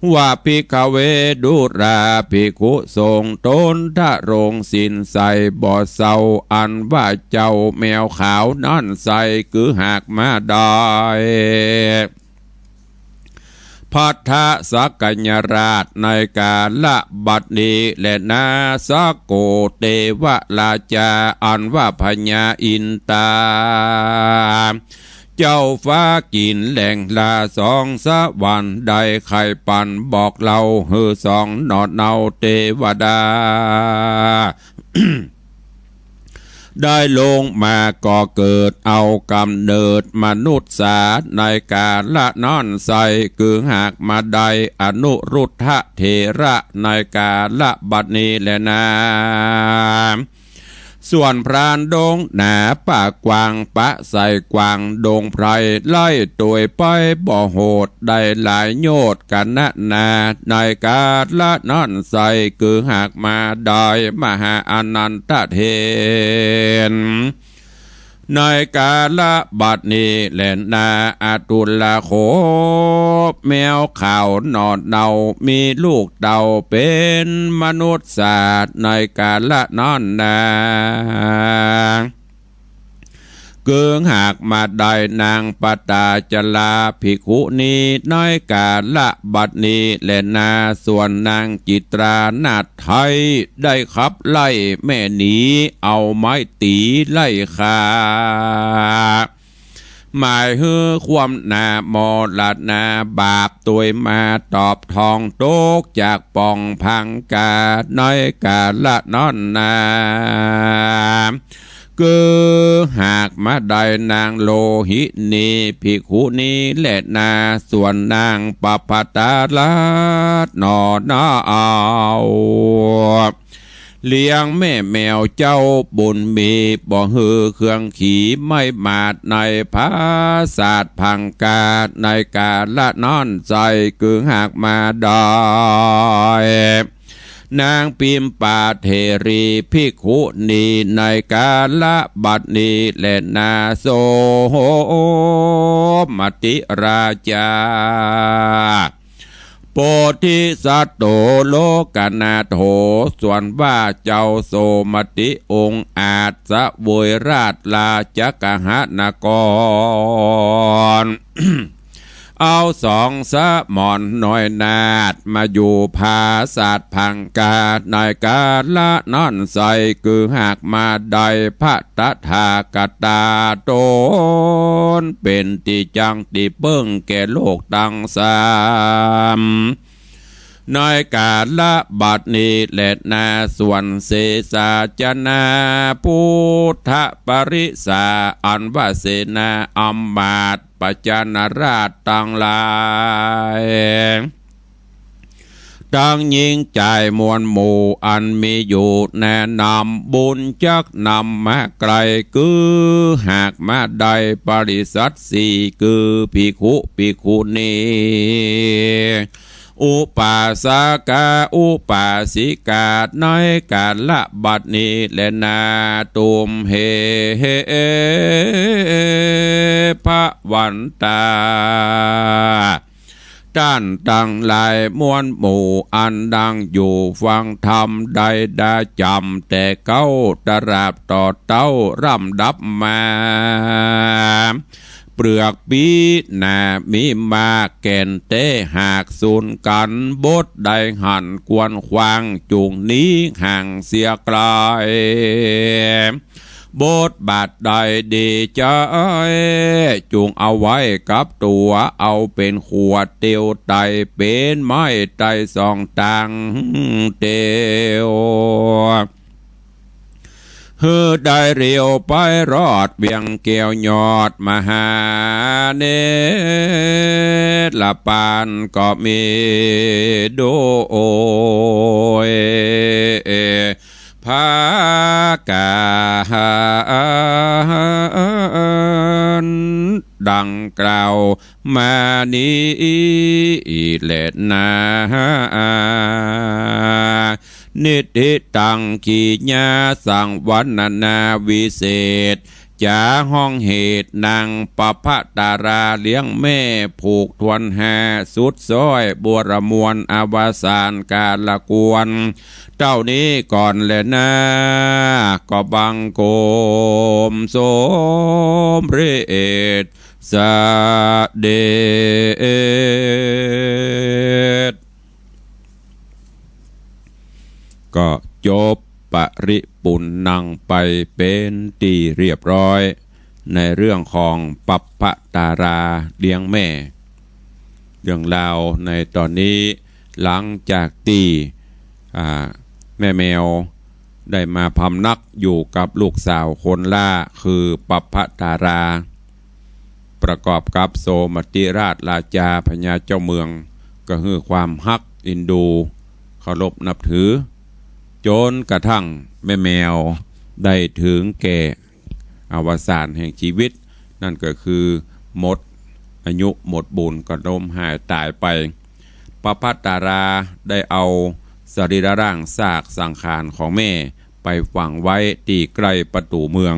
พ ว่า ภิกขเว ดูราภิกขุสงฆ์ ต๋นทรงศีลใสบ่เศร้า อันว่าเจ้าแมวขาวนั้นใส คือหากมาได้ พัทธสักยราช ในกาละบัดนี้แลนา สกโก เตวราชา อันว่าพญาอินตา เจ้าฟ้ากิ๋นแหล่งลาสองสวรรค์ ได้ใค่ปันบอกเล่าหื้อสองหน่อเนาเตวดา ได้ลงมาก่อเกิดเอาก๋ำเนิดมนุษย์สา ในกาละนั้นใส คือหากมาได้อนุรุทธะเถระ ในกาละบัดนี้แลนา ส่วนพรานดงหนาป่ากว้าง ปะใส่กว้างดงไพร ไล่ตวยไปบ่โหด ได้หลายโยชน์กัณนา ในกาละนั้นใส คือหากมาได้มหาอานันทเถร ในกาละบัดนี้แลนา อทุลโข แมวขาวหน่อเนา มีลูกเต้าเป๋นมนุษย์สา ในกาละนั้นนา คือหากมาได้นางปตาจราภิกขุณี ในกาละบัดนี้แลนา ส่วนนางจิตรานาถไทย ได้ขับไล่แม่หนี เอาไม้ตี๋ไล่ฆ่า หมายหื้อความหน้ามรณาบาปตวยมาตอบทอง ตกจากป่องพังกา ในกาละนั้นนา คือหากมาได้นางโลหินีภิกขุณีแลนา ส่วนนางปภัททราชหน่อเนา เลี้ยงแม่แมวเจ้าบุญมี บ่หื้อเคืองขี่ไม้หมาด ในผาสาทพังกา ในกาละนั้นใส คือหากมาได้ นางปิมปาเถรีภิกขุณี ในกาละบัดนี้แลนา โสมติราชา โพธิสัตโต โลกนาโถ ส่วนว่าเจ้าโสมติองอาจ เสวยราชราชกหนคร เอาสองสมณน้อยนาถ มาอยู่ผาสาทพังกา ในกาละนั้นใส คือหากมาได้พระตถาคตา ต๋นเป๋นตี้จั้งตี้เปิ้งแก่โลกตังสาม ในกาละบัดนี้แลนา ส่วนเสสาชนา พุทธปริสา อันว่าเสนาอำมาตย์ ประชาราษฎร์ตังหลาย ตังหญิงจายมวลหมู่ อันมีอยู่แนะนำบุญจักนำมาไกล คือหากมาได้ปริษัทสี่ คือภิกขุภิกขุณี อุปาสกาอุปาสิกา ในกาละบัดนี้แลนา ตุมเห ภวันตา ต้านตังหลายมวลหมู่ อันนั่งอยู่ฟังธรรม ได้ดาจ๋ำแต่เก๊าตราบต่อเต้าร่ำดับมา เปลือกปี๋หนามีมาก แก่นแต๊หากสูนกั๋น บทใดหันควรขว้าง จุ่งหนีห่างเสียไกล บทบาทใดดีใจ๋ จุ่งเอาไว้กับตั๋ว เอาเป๋นขัวเตียวไต เป๋นไม้ไตสองตางเตียว หื้อได้เรียวไปรอดเวียงแก้วยอดมหาเนรปานก็มีโดยผากาญ ดังกล่าวมานี้แลนา นิทธิตัง กิริยาสังวรรณนาวิเศษ จ๋าฮ้องเหตุ นางประภะตาราเลี้ยงแม่ ผูกทวนหาสุดซ้อย บัวระมวลอวสานกาละกวน เต้านี้ก่อนแลนา ก็บังคมสมเร็จเสด็จ ก็จบปริปุณณังไปเป๋นตี้เรียบร้อย ในเรื่องของประภะตาราเลี้ยงแม่ เรื่องราวในต๋อนนี้ หลังจากตี้ อ่า แม่แมวได้มาพำนักอยู่กับลูกสาวคนหล้า คือประภะตารา ประกอบกับโสมติราชราชาพญาเจ้าเมือง ก็หื้อความฮักเอ็นดู เคารพนับถือ จ๋นกระทั่งแม่แมวได้เถิงแก่อวสานแห่งจีวิต นั่นก็คือหมดอายุหมดบุญ ก็ล้มหายต๋ายไป ประภะตาราได้เอาสรีระร่างซากสังขารของแม่ไปฝังไว้ตี้ใก้ประตู๋เมือง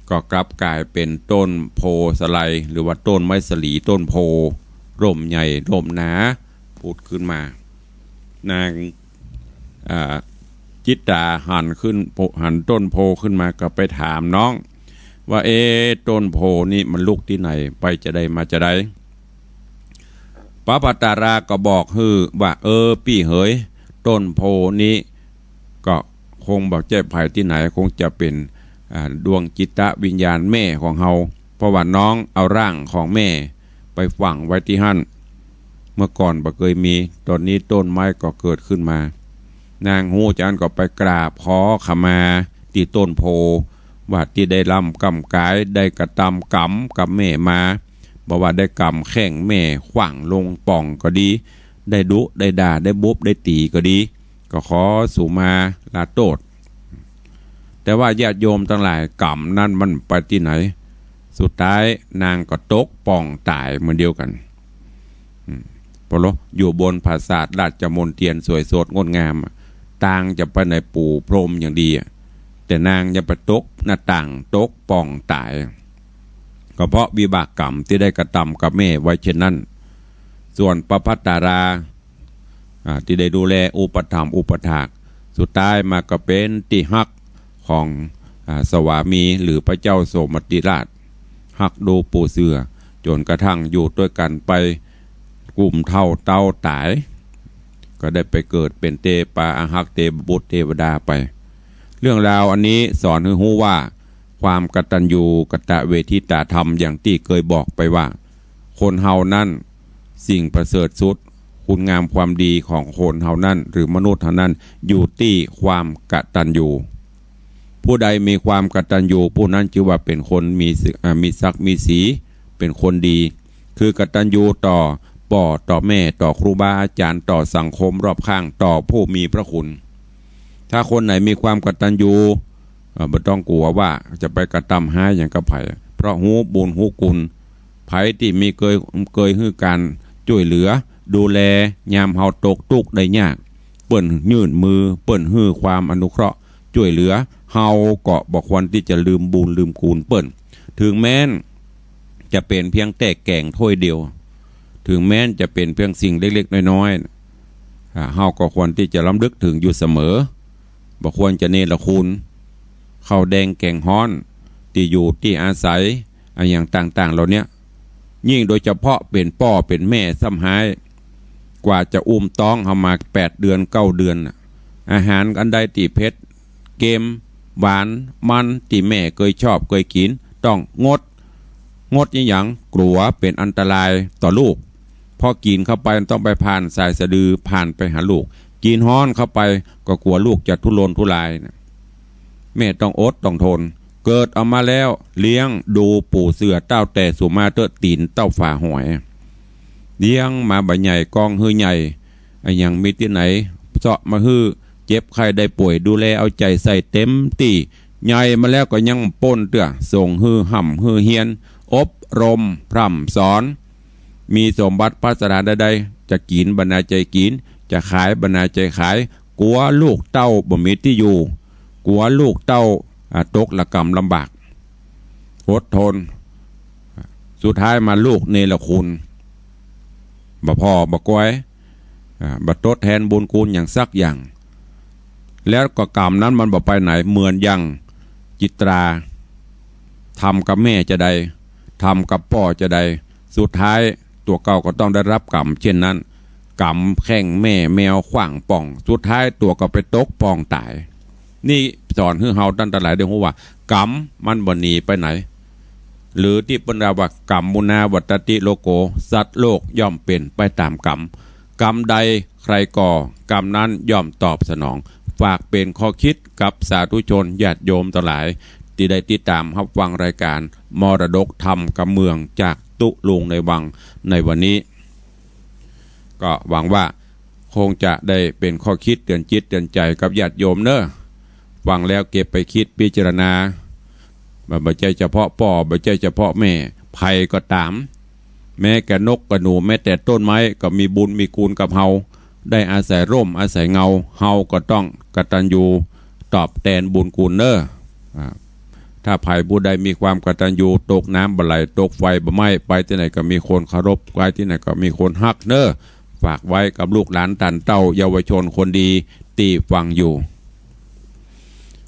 ก็กลับก๋ายเป๋นต้นโพธิ์สะไล หรือว่าต้นไม้สะหลีต้นโพธิ์ ร่มใหญ่ร่มหนา ผุดขึ้นมา นาง อ่า จิตตาหันขึ้นโพ หันต้นโพธิ์ขึ้นมาก็ไปถามน้องว่า เอ๊ะ ต้นโพธิ์นี้มันลุกตี้ไหน ไปจาใดมาจาใด ประภะตาราก็บอกหื้อว่า เออ ปี้เหย ต้นโพธิ์นี้ก็คงบ่ใจ้ใผตี้ไหน คงจะเป๋น อ่า ดวงจิตวิญญาณแม่ของเฮา เพราะว่าน้องเอาร่างของแม่ไปฝังไว้ตี้หั้น เมื่อก่อนบ่เกยมี ต๋อนนี้ต้นไม้ก็เกิดขึ้นมา นางฮู้จาอั้นก็ไปกราบขอขมาตี้ต้นโพธิ์ ว่าตี้ได้ลำกำก๋าย ได้กระตำกรรมกับแม่มา บ่ว่าได้กำแข้งแม่ขว้างลงป่องก็ดี ได้ดุได้ด่า ได้บุบได้ตี๋ก็ดี ก็ขอสูมาลาโต้ษ แต่ว่าญาติโยมตังหลาย กรรมนั้นมันไปตี้ไหน สุดท้ายนางก็ตกป่องต๋ายเหมือนเดียวกั๋น อืม ปะโล อยู่บนปราสาทราชมณเฑียรสวยสดงดงามอะ ต่างจะไปไหน ปู่พรหมอย่างดีอะ แต่นางยังไปตกหน้าต่าง ตกป่องต๋าย ก็เพราะวิบากกรรมตี้ได้กระตำกับแม่ไว้เช่นนั้น ส่วนประภะตารา อ่า ตี้ได้ดูแลอุปถัมภ์อุปถาก สุดท้ายมาก็เป๋นตี้ฮักของ อ่า สวามี หรือพระเจ้าโสมติราช ฮักดูปูเสือ จ๋นกระทั่งอยู่ตวยกั๋นไปกุมเฒ่าเต๊าต๋าย ก็ได้ไปเกิดเป๋นเตปาอาฮักเตบุตรเทวดาไป เรื่องราวอันนี้สอนหื้อฮู้ว่า ความกตัญญูกตเวทิตาธรรม อย่างตี้เกยบอกไปว่า คนเฮานั้น สิ่งประเสริฐสุด คุณงามความดีของคนเฮานั้น หรือมนุษย์เฮานั้น อยู่ตี้ความกตัญญู ผู้ใดมีความกตัญญู ผู้นั้นจื้อว่าเป๋นคนมีสิ- อ่า มีศักดิ์มีศรี เป๋นคนดี คือกตัญญูต่อป้อต่อแม่ ต่อครูบาอาจ๋ารย์ ต่อสังคมรอบข้าง ต่อผู้มีพระคุณ ถ้าคนไหนมีความกตัญญู เอ่อ บ่ต้องกั๋วว่าจะไปกระตำฮ้ายหยังกับใผ เพราะฮู้บุญฮู้คุณ ใผตี้มีเกย เกยหื้อก๋านจ้วยเหลือ ดูแล ยามเฮาตกตุ๊กข์ได้ยาก เปิ้นยื่นมือ เปิ้นหื้อความอนุเคราะห์จ้วยเหลือ เฮาก็บ่ควรตี้จะลืมบุญลืมคุณเปิ้น เถิงแม้นจะเป๋นเพียงแต่แก๋งถ้วยเดียว เถิงแม้นจะเป๋นเพียงสิ่งเล็กๆ น้อยๆ อ่า เฮาก็ควรตี้จะรำลึกเถิงอยู่เสมอ บ่ควรจะเนรคุณ ข้าวแดงแก๋งฮ้อน ตี้อยู่ตี้อาศัย อะหยังต่างๆ เหล่าเนี้ย ยิ่งโดยเฉพาะเป๋นป้อเป๋นแม่ซ้ำฮ้าย กว่าจะอุ้มต๊องเฮามาแปดเดือนเก้าเดือนน่ะ อาหารอันใดตี้เผ็ด เกม หวาน มัน ตี้แม่เกยชอบเกยกิ๋น ต้องงด งดอะหยัง กั๋วเป๋นอันตรายต่อลูก พอกิ๋นเข้าไปต้องไปผ่านสายสะดือ ผ่านไปหาลูก กิ๋นฮ้อนเข้าไปก็กั๋วลูกจะทุรนทุรายน่ะ แม่ต้องอดต้องทน เกิดออกมาแล้ว เลี้ยงดูปูเสือเต้าแต่สุมาเต๊อะ ตี๋นเต้าฝาหอย เลี้ยงมาบ่าใหญ่ กองหื้อใหญ่ อะหยังมีตี้ไหน เซาะมาหื้อ เจ็บไข้ได้ป่วย ดูแลเอาใจ๋ใส่เต็มตี้ ใหญ่มาแล้วก็ยังป้นเตื้อ ส่งหื้อฮ่ำหื้อเฮียน อบรมพร่ำสอน มีสมบัติพัสถานใดๆ จะกิ๋นบ่นาใจ๋กิ๋น จะขายบ่นาใจ๋ขาย กั๋วลูกเต้าบ่มีตี้อยู่ กั๋วลูกเต้า อ่า ตกระกำลำบาก อดทน สุดท้ายมาลูกเนรคุณ บ่พ่อบ่ก๋วย อ่า บ่ตดแตนบุญคุณหยังสักอย่าง แล้วก็กรรมนั้นมันบ่ไปไหน เหมือนอย่างจิตรา ทำกับแม่จาใด ทำกับป้อจาใด สุดท้ายตั๋วเก่าก็ต้องได้รับกรรมเช่นนั้น กรรมแข้งแม่แมวขว้างป่อง สุดท้ายตั๋วก็ไปตกป่องต๋าย นี่สอนหื้อเฮาต้านตังหลายได้ฮู้ว่า กรรมมันบ่หนีไปไหน หรือตี้เปิ้นว่า กรรมมุนาวัตติโลโก สัตว์โลกย่อมเป๋นไปต๋ามกรรม กรรมใดใครก่อ กรรมนั้นย่อมตอบสนอง ฝากเป๋นข้อคิดกับสาธุชนญาติโยมตังหลาย ตี้ได้ติดต๋ามฮับฟังรายก๋านมรดกธรรมกำเมืองจากตุ๊ลุงในวังในวันนี้ ก็หวังว่าคงจะได้เป๋นข้อคิดเตื๋อนจิตเตื๋อนใจ๋กับญาติโยมเนาะ ฟังแล้วเก็บไปคิดพิจารณา บ่ บ่ใจ้เฉพาะป้อ บ่ใจ้เฉพาะแม่ ใผก็ต๋าม แม้แต่นกกับหนู แม้แต่ต้นไม้ก็มีบุญมีคุณกับเฮา ได้อาศัยร่มอาศัยเงา เฮาก็ต้องกตัญญูตอบแตนบุญคุณเนาะ อ่า ถ้าใผผู้ใดมีความกตัญญู ตกน้ำบ่ไหล ตกไฟบ่ไหม้ ไปตี้ไหนก็มีคนเคารพ ไปตี้ไหนก็มีคนฮักเนาะ ฝากไว้กับลูกหลานต้านเต้าเยาวชนคนดีตี้ฟังอยู่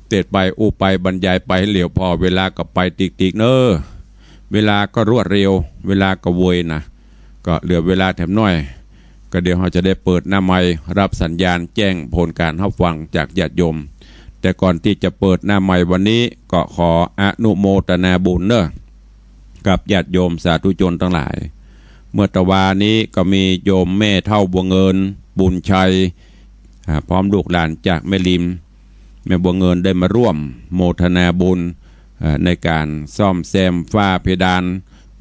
เตศน์ไปอู้ไปบรรยายไปเหลียวผ่อ เวลาก็ไปติ๊กๆ เนาะ เวลาก็รวดเร็ว เวลาก็เวยนะ ก็เหลือเวลาแถมน้อย ก็เดี๋ยวเฮาจะได้เปิดหน้าไมค์รับสัญญาณแจ้งผลก๋านฮับฟังจากญาติโยม แต่ก่อนตี้จะเปิดหน้าไมค์วันนี้ ก็ขออนุโมทนาบุญเนาะ กับญาติโยมสาธุชนตังหลาย เมื่อตะวานี้ก็มีโยมแม่เฒ่าบัวเงิน บุญชัย อ่า พร้อมลูกหลานจากแม่ริม แม่บัวเงินได้มาร่วมโมทนาบุญ อ่า ในก๋านซ่อมแซมฝ้าเพดาน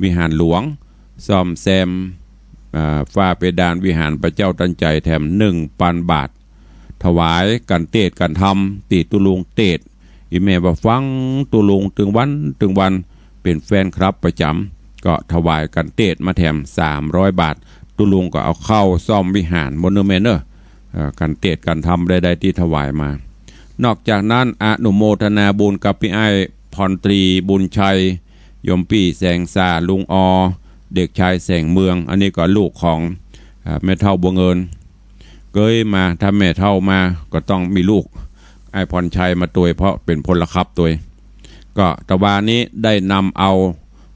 วิหารหลวง ซ่อมแซม อ่า ฝ้าเพดานวิหารพระเจ้าตันใจ๋แถมหนึ่งปันบาท ถวายก๋านเตศน์ก๋านธรรมตี้ตุ๊ลุงเตศน์ อี่แม่ว่าฟังตุ๊ลุงตึงวันตึงวัน เป๋นแฟนคลับประจ๋ำ ก็ถวายก๋านเตศน์มาแถมสามร้อยบาท ตุ๊ลุงก็เอาเข้าซ่อมวิหารหมดเนาะแม่เนาะ เอ่อ ก๋านเตศน์ก๋านธรรมใดๆ ตี้ถวายมา นอกจากนั้นอนุโมทนาบุญกับปี้อ้ายพรตรีบุญชัย โยมปี้แสงสา ลุงออ เด็กชายแสงเมือง อันนี้ก็ลูกของ อ่า แม่เฒ่าบัวเงิน เกยมา ถ้าแม่เฒ่ามาก็ต้องมีลูก อ้ายพรชัยมาตวย เพราะเป๋นพลขับตวย ก็ตะวานี้ได้นำเอา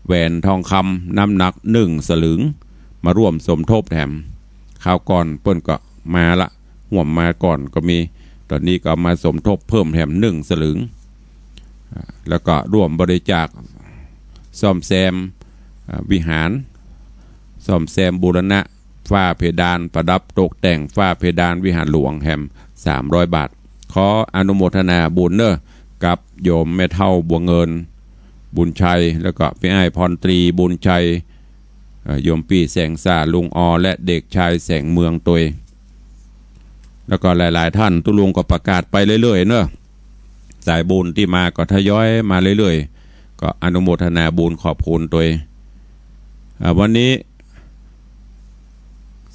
แหวนทองคำน้ำหนักหนึ่งสลึงมาร่วมสมทบแถม คราวก่อนเปิ้นก็มาละ ฮ่วมมาก่อนก็มี ต๋อนนี้ก็มาสมทบเพิ่มแถมหนึ่งสลึง อ่า แล้วก็ร่วมบริจาคซ่อมแซม อ่า วิหาร ซ่อมแซมบูรณะ ฝ้าเพดาน ประดับตกแต่งฝ้าเพดานวิหารหลวงแถมสามร้อยบาท ขออนุโมทนาบุญเนาะ กับโยมแม่เฒ่าบัวเงิน บุญชัย แล้วก็ปี้อ้ายพรตรีบุญชัย เอ่อ โยมปี้แสงสา ลุงออ และเด็กชายแสงเมืองตวย แล้วก็หลายๆ ท่าน ตุ๊ลุงก็ประกาศไปเรื่อยๆ เนาะ สายบุญตี้มาก็ทยอยมาเรื่อยๆ ก็อนุโมทนาบุญขอบคุณตวย อ่า วันนี้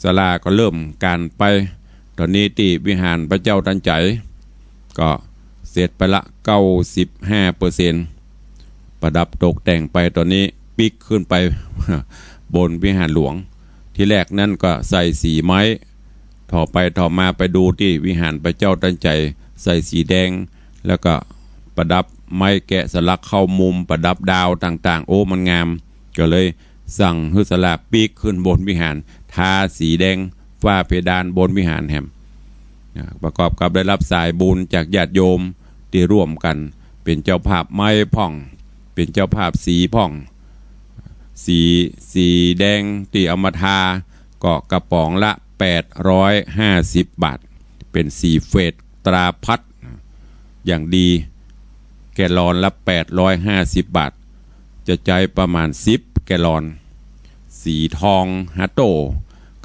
ศาลาก็เริ่มก๋านไป ต๋อนนี้ตี้วิหารพระเจ้าตันใจ๋ก็เสร็จไปละเก้าสิบห้าเปอร์เซ็นต์ ประดับตกแต่งไป ต๋อนนี้ปิ๊กขึ้นไปบนวิหารหลวง ทีแรกนั้นก็ใส่สีไม้ ถ่อไปถ่อมาไปดูตี้วิหารพระเจ้าตันใจ๋ใส่สีแดง แล้วก็ประดับไม้แกะสลักเข้ามุม ประดับดาวต่างๆ โอ้ มันงาม ก็เลยสั่งหื้อศาลาปิ๊กขึ้นบนวิหาร ทาสีแดงฝ้าเพดานบนวิหารแถม อ่า ประกอบกับได้รับสายบุญจากญาติโยมตี้ร่วมกั๋นเป๋นเจ้าภาพไม้พ่อง เป๋นเจ้าภาพสีพ่อง สี สีแดงตี้เอามาทา ก็กระป๋องละแปดร้อยห้าสิบบาท เป๋นสีเฟดตราพัดอย่างดี แกลลอนละแปดร้อยห้าสิบบาท จะใจ๊ประมาณสิบแกลลอน สีทองฮาโต้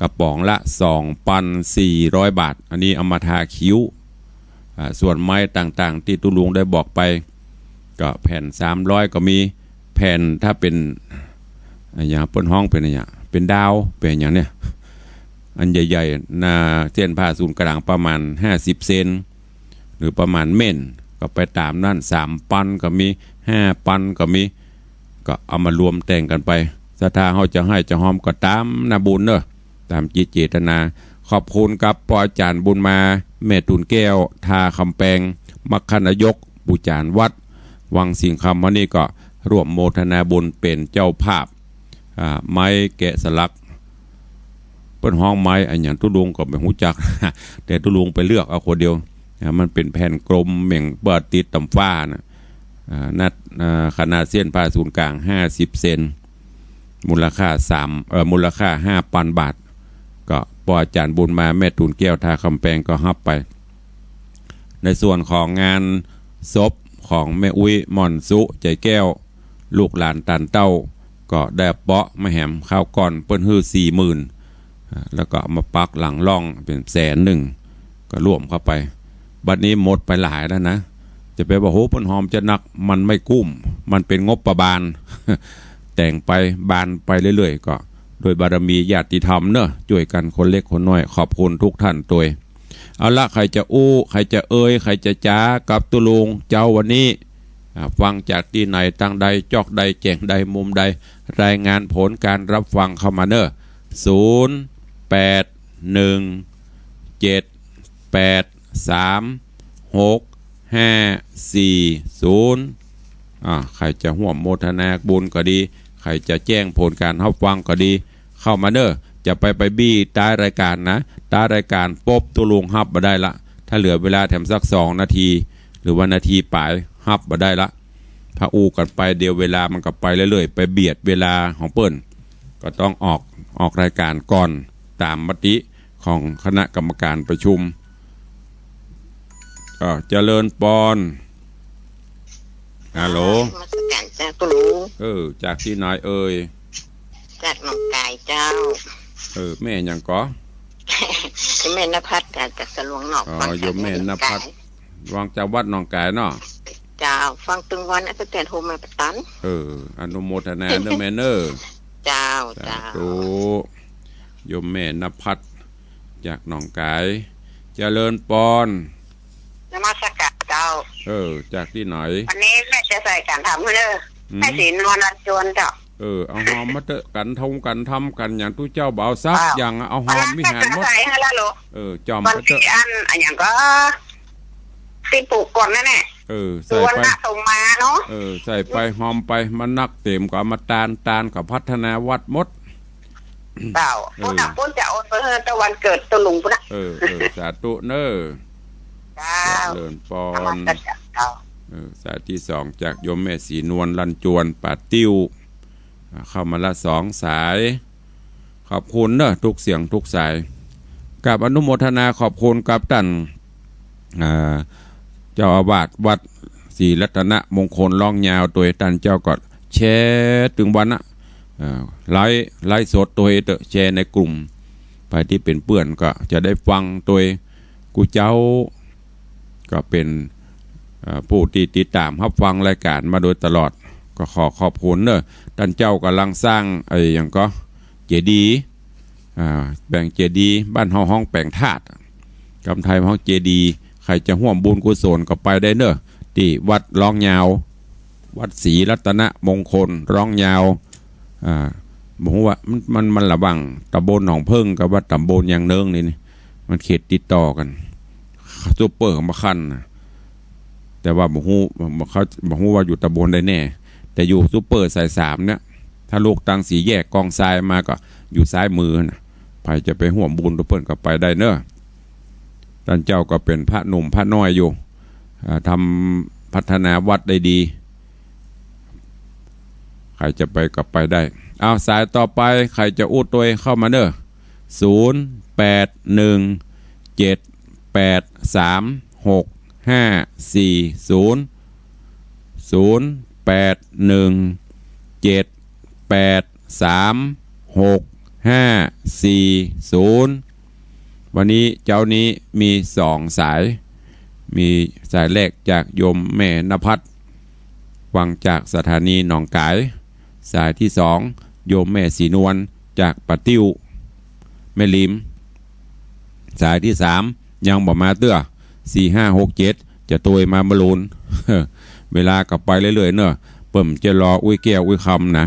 กระป๋องละสองปันสี่ร้อยบาท อันนี้เอามาทาคิ้ว อ่า ส่วนไม้ต่างๆ ตี้ตุ๊ลุงได้บอกไป ก็แผ่นสามร้อยก็มี แผ่นถ้าเป๋น อะหยังเปิ้นฮ้องเป๋นอะหยัง เป๋นดาว เป๋นอะหยังเนี่ย อันใหญ่ๆ หน้าเส้นผ่าศูนย์กลางประมาณห้าสิบเซน หรือประมาณเม่น ก็ไปต๋ามนั้น สามปันก็มี ห้าปันก็มี ก็เอามารวมแต่งกั๋นไป ศรัทธาเฮาจะให้จะฮอมก็ต๋ามนาบุญเนาะ ต๋ามจิตเจตนา ขอบคุณกับป้ออาจ๋ารย์บุญมา แม่ตูนแก้ว ท่ากำแปง มรรคนายก ปู่จ๋ารย์วัด วังสิงห์คำ วันนี้ก็ร่วมโมทนาบุญเป๋นเจ้าภาพ อ่า ไม้แกะสลัก เปิ้นฮ้องไม้อะหยังตุ๊ลุงก็บ่ฮู้จัก แต่ตุ๊ลุงไปเลือกเอาคนเดียว อ่า มันเป๋นแผ่นกลมเหมือนเปิ้นติดต๋ามฝาน่ะ อ่า นัด อ่า ขนาดเส้นผ่าศูนย์กลางห้าสิบเซน มูลค่าสาม เอ่อ มูลค่าห้าปันบาท ก็ป้ออาจ๋ารย์บุญมา แม่ตูนแก้ว ท่าคำแปง ก็ฮับไป ในส่วนของงานศพของแม่อุ๊ย หม่อนสุ ใจแก้ว ลูกหลานตานเต้า ก็ได้เปาะมาแหม คราวก่อนเปิ้นหื้อสี่หมื่น อ่า แล้วก็เอามาปักหลังล่องเป๋นแสนนึ่ง ก็รวมเข้าไป บัดนี้หมดไปหลายแล้วนะ จะไปว่า โห เปิ้นฮอมจะนัก มันไม่กุ้ม มันเป๋นงบประมาณ แต่งไปบานไปเรื่อยๆ ก็โดยบารมีญาติธรรมเนาะ จ้วยกั๋นคนเล็กคนน้อย ขอบคุณทุกท่านตวย เอาละ ใผจะอู้ ใผจะเอ่ย ใผจะจ๋ากับตุ๊ลุงเจ้าวันนี้ อ่า ฟังจากตี้ไหน ตางใด จอกใด แจ้งใด มุมใด รายงานผลก๋านฮับฟังเข้ามาเนาะ ศูนย์ แปด หนึ่ง เจ็ด แปด สาม หก ห้า สี่ ศูนย์ อ่า ใผจะฮ่วมโมทนาบุญก็ดี ใผจะแจ้งผลก๋านฮับฟังก็ดี เข้ามาเนาะ จะไป ไปบี้ต๊ายรายก๋านนะ ต๊ายรายก๋านปุ๊บตุ๊ลุงฮับบ่ได้ละ ถ้าเหลือเวลาแถมสักสองนาที หรือว่านาทีป๋าย ฮับบ่ได้ละ ถ้าอู้กั๋นไปเดี๋ยวเวลามันก็ไปเรื่อยๆ ไปเบียดเวลาของเปิ้น ก็ต้องออก ออกรายก๋านก่อนต๋ามมติของคณะกรรมการประชุม ก็เจริญปอน ฮัลโหล นมัสก๋านเจ้าตุ๊ลุง เออ จากตี้ไหนเอ่ย จากหนองก๋ายเจ้า เออ แม่หยังก่อ แม่นภัทร จาก จากสะหลวงนอก อ๋อ ฟังจาก โยมแม่นภัทร หนองก๋าย ฟังจากวัดหนองก๋ายเนาะ เจ้า ฟังตึงวันอาจารย์โทรมาประตัน เออ อนุโมทนาเนาะแม่เนาะ เจ้า สาธุ เจ้า โยมแม่นภัทร จากหนองก๋าย เจริญปอน นมัสก๋านเจ้า เออ จากตี้ไหน วันนี้แม่จะใส่ก๋านธรรมเนาะ อืม แม่ศรีนวล ลันจวนเจ้า เออ เอาฮอมมาเต๊อะ ก๋านธรรม ก๋านธรรม ก๋านหยังตุ๊เจ้าบ่าวสัก เจ้า อย่างอะ เอาฮอม วันนั้น วิหารหมด แม่จะใส่หื้อละลูก เออ จ่อม วัน ไปเต๊อะ ตี้อัน อะหยังก่อ ตี้ปลูกก่อนนั่นแหละ เออ สุวรรณ ใส่ไป สมมาเนาะ เออ ใส่ไป ฮอมไป มานักเต๋มก็เอามาตาน ตานก็พัฒนาวัดหมด เจ้า เออ พุ้นน่ะ พุ้นจะโอนไปหื้อตะวันเกิดตุ๊ลุงพุ้นน่ะ เออ เออ สาธุเนาะ เจ้า เจริญปอน นมัสก๋านเจ้า เออ สายตี้สองจากโยมแม่ศรีนวล ลันจวน ป่าติ้ว อ่า เข้ามาละสองสาย ขอบคุณเนาะ ทุกเสียงทุกสาย กราบอนุโมทนาขอบคุณกับต้าน อ่า เจ้าอาวาสวัดศรีรัตนมงคล ร้องยาวตวย ต้านเจ้าก็แชร์ตึงวันนะ เอ่อ ไลฟ์ ไลฟ์สดตวยเต๊อะ แชร์ในกลุ่ม ใผตี้เป๋นเปื้อนก็จะได้ฟังตวย กู้เจ้า ก็เป๋น เอ่อ ผู้ตี้ติดต๋ามฮับฟังรายก๋านมาโดยตลอด ก็ขอขอบคุณเนาะ ต้านเจ้าก่ำลังสร้าง ไอ้หยังก่อ เจดีย์ อ่า แป๋งเจดีย์ บ้านเฮาฮ้องแป๋งธาตุ กำไทยฮ้องเจดีย์ ใผจะฮ่วมบุญกุศลก็ไปได้เนาะ ตี้วัดร้องยาว วัดศรีรัตนมงคล ร้องยาว อ่า บ่ฮู้ว่ามัน มัน มันระหว่างตำบลหนองเพิ่งกับวัดตำบลยางเนิ้งนี่ นี่ มันเขตติดต่อกั๋น ซูเปอร์มาขั้นน่ะ แต่ว่าบ่ฮู้ บ่ บ่เข้า บ่ฮู้ว่าอยู่ตำบลใดแน่ แต่อยู่ซูเปอร์สายสามเนี่ย ถ้าลุกตางสี่แยกกองทรายมาก็อยู่ซ้ายมือน่ะ ใผจะไปฮ่วมบุญตวยเปิ้นก็ไปได้เนาะ ต้านเจ้าก็เป๋นพระหนุ่มพระน้อยอยู่ อ่า ทำพัฒนาวัดได้ดี ใผจะไปก็ไปได้ เอา สายต่อไป ใผจะอู้ตวยเข้ามาเนาะ ศูนย์ แปด หนึ่ง เจ็ด แปด สาม หก ห้า สี่ ศูนย์ ศูนย์ แปด หนึ่ง เจ็ด แปด สาม หก ห้า สี่ ศูนย์ วันนี้เจ๊านี้มีสองสาย มีสายแรกจากโยมแม่นภัทร ฟังจากสถานีหนองก๋าย สายตี้สอง โยมแม่ศรีนวล จากป่าติ้ว แม่ริม สายตี้สาม ยังบ่มาเตื้อ สี่ ห้า หก เจ็ด จะตวยมาบ่ลูน เวลาก็ไปเรื่อยๆ เนาะ ปิ้นจะรออุ้ยแก้วอุ้ยคำนะ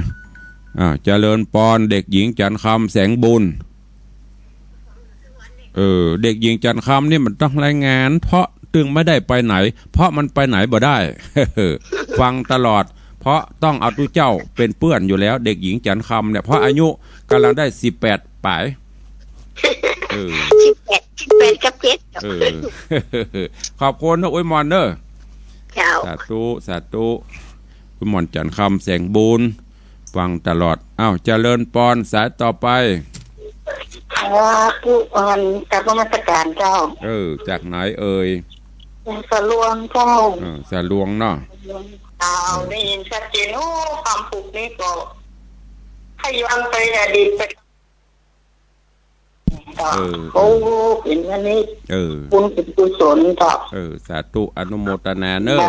อ่า เจริญปอน เด็กหญิงจันทร์คำ แสงบุญ เออ เด็กหญิงจันทร์คำนี่มันต้องรายงาน เพราะตึงไม่ได้ไปไหน เพราะมันไปไหนบ่ได้ ฟังตลอด เพราะต้องเอาตุ๊เจ้าเป็นเปื้อนอยู่แล้ว เด็กหญิงจันทร์คำเนี่ย เพราะอายุก่ำลังได้สิบแปดป๋าย เออ สิบแปด สิบแปดกับเจ็ด เออ ขอบคุณนะ อวยหม่อนเด้อ เจ้า สาธุ สาธุ อวยหม่อนจันทร์คำ แสงบุญ ฟังตลอด อ้าว เจริญปอน สายต่อไป สาธุ อ่อน กราบนมัสการเจ้า เออ จากไหนเอ่ย จากสะลวงเจ้า เออ สะลวงเนาะ เจ้า ได้ยินชัดเจน โอ้ คำปลูกนี่ก็ ถ้าย้อนไปอดีตไป เออ โอ้ เห็นอันนี้ เออ บุญเป็นกุศลเจ้า เออ สาธุ อนุโมทนาเนอะ ส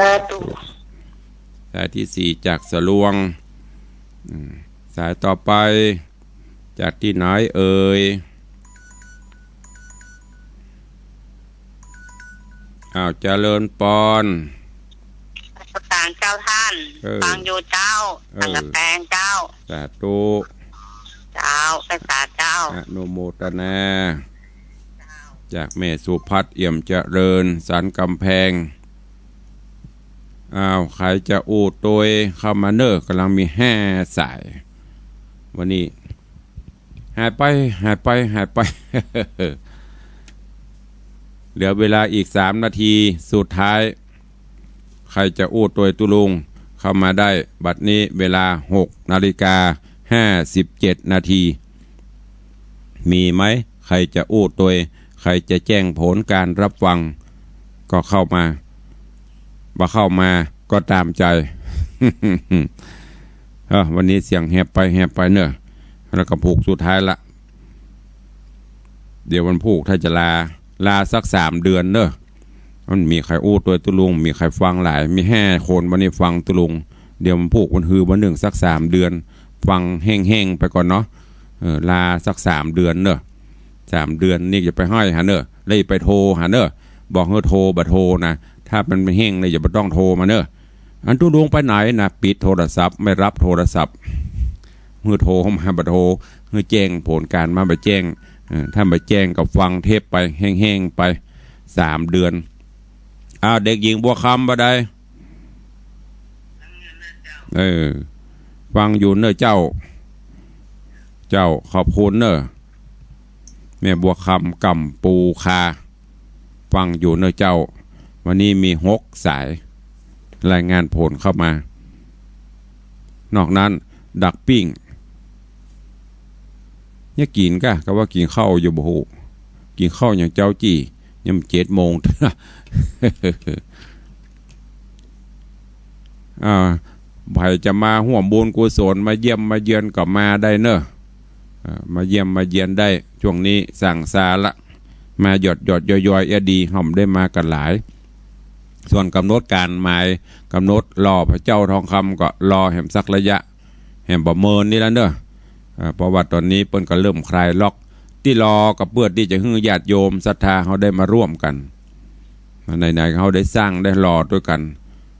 าธุ สายที่สี่จากสะลวง อืม สายต่อไป จากที่ไหนเอ่ย อ้าว เจริญปอน นมัสการเจ้าท่าน เออ ฟังอยู่เจ้า เออ สังกะแตงเจ้า สาธุ เจ้า พระสาเจ้า อนุโมทนา จากแม่สุพัฒน์ เอี่ยมเจริญ สันกำแพง อ้าว ใผจะอู้ตวยเข้ามาเนอะ ก่ำลังมีห้าสาย วันนี้ หายไป หายไป หายไป เหลือเวลาอีกสามนาทีสุดท้าย ใผจะอู้ตวยตุ๊ลุงเข้ามาได้ บัดนี้เวลาหกนาฬิกาห้าสิบเจ็ดนาที มีไหม ใผจะอู้ตวย ใผจะแจ้งผลการรับฟัง ก็เข้ามา บ่เข้ามาก็ตามใจ เออ วันนี้เสียงแหบไปแหบไปเนอะ แล้วก็ผูกสุดท้ายละ เดี๋ยววันผูกถ้าจะลา ลาสักสามเดือนเนอะ มันมีใผอู้ตวยตุ๊ลุง มีใผฟังหลาย มีห้าคนวันนี้ฟังตุ๊ลุง เดี๋ยววันผูกวันฮือวันนึ่งสักสามเดือน ฟังแห้งๆไปก่อนเนาะ เออ ลาสักสามเดือนเนอะ สามเดือนนี่อย่าไปฮ้อยหาเนอะ แล้วอย่าไปโทรหาเนอะ บอกหื้อโทรบ่โทรนะ ถ้ามันบ่แห้งเลยอย่าบ่ต้องโทรมาเนอะ อันตุ๊ลุงไปไหนนะ ปิดโทรศัพท์ ไม่รับโทรศัพท์ หื้อโทรมาบ่โทร หื้อแจ้งผลการมาบ่แจ้ง เออ ถ้าบ่แจ้งก็ฟังเทปไปแห้งๆไป สามเดือน อ้าว เด็กหญิงบัวคำบ่ได้ เออ ฟังอยู่เนอะเจ้า เจ้า ขอบคุณเนอะ แม่บัวคำ กำปูคา ฟังอยู่เนอะเจ้า วันนี้มีหกสาย รายงานผลเข้ามา นอกนั้น ดักปิ้ง ยังกิ๋นกะ กะว่ากิ๋นข้าวอยู่บ่ฮู้ กิ๋นข้าวหยังเจ้าจี้ ยังเจ็ดโมง อ่า ใผจะมาฮ่วมบุญกุศล มาเยี่ยมมาเยือนก็มาได้เนอะ อ่า มาเยี่ยมมาเยือนได้ ช่วงนี้สั่งซาละ มาหยอดหยอดย่อยๆ เอี้ยดี เฮาบ่ได้มากั๋นหลาย ส่วนก๋ำหนดก๋านหมาย ก๋ำหนดหล่อพระเจ้าทองคำก็รอแหมสักระยะ แหมบ่เมินนี่ละเนอะ อ่า เพราะว่าตอนนี้เปิ้นก็เริ่มคลายล็อก ตี้รอก็เปื้อตี้จะหื้อญาติโยมศรัทธาเฮาได้มาร่วมกั๋น ไหนๆ เฮาได้สร้างได้หล่อตวยกั๋น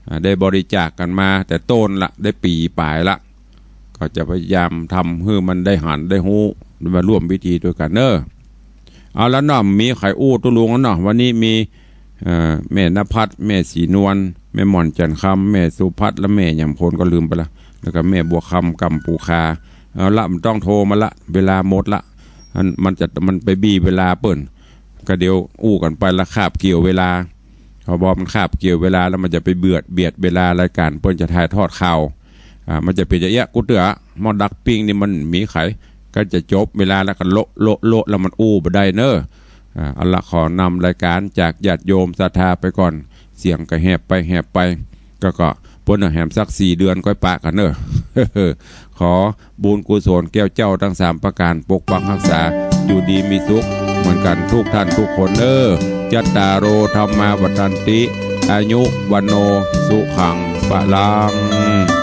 อ่า ได้บริจาคกั๋นมาแต่โต้นละ ได้ปี๋ป๋ายละ ก็จะพยายามทำหื้อมันได้หันได้ฮู้ ได้มาร่วมพิธีตวยกั๋นเนอะ เอาละเนาะ มีใผอู้ตุ๊ลุงแล้วเนาะ วันนี้มี เอ่อ แม่นภัส แม่ศรีนวล แม่หม่อนจันทร์คำ แม่สุพัฒน์ และแม่หยังพ่นก็ลืมไปละ แล้วก็แม่บัวคำ กำปูคา เอาละ บ่ต้องโทรมาละ เวลาหมดละ อัน มันจะ มันไปบี้เวลาเปิ้น ก็เดี๋ยวอู้กั๋นไปละคาบเกี่ยวเวลา เพราะว่ามันคาบเกี่ยวเวลาแล้วมันจะไปเบียด เบียดเวลารายก๋านเปิ้นจะถ่ายทอดข่าว อ่า มันจะเป๋นอย่างเอี้ย กูเตื้อ หม้อดักปิ้งนี่มันมีใผ ก็จะจบเวลาแล้วก็โละ โละ โละ แล้วมันอู้บ่ได้เนอะ อ่า เอาละ ขอนำรายก๋านจากญาติโยมศรัทธาไปก่อน เสียงก็แหบไปแหบไป ก็ ก็เปิ้นเอาแหมสักสี่เดือนก้อยปะกั๋นเนอะ ขอบุญกุศลแก้วเจ้าตังสามประก๋านปกปักฮักษา อยู่ดีมีสุขเหมือนกั๋นทุกท่านทุกคนเนอะ จัตตาโร ธัมมา วัฑฒันติ อายุ วัณโณ สุขัง พลัง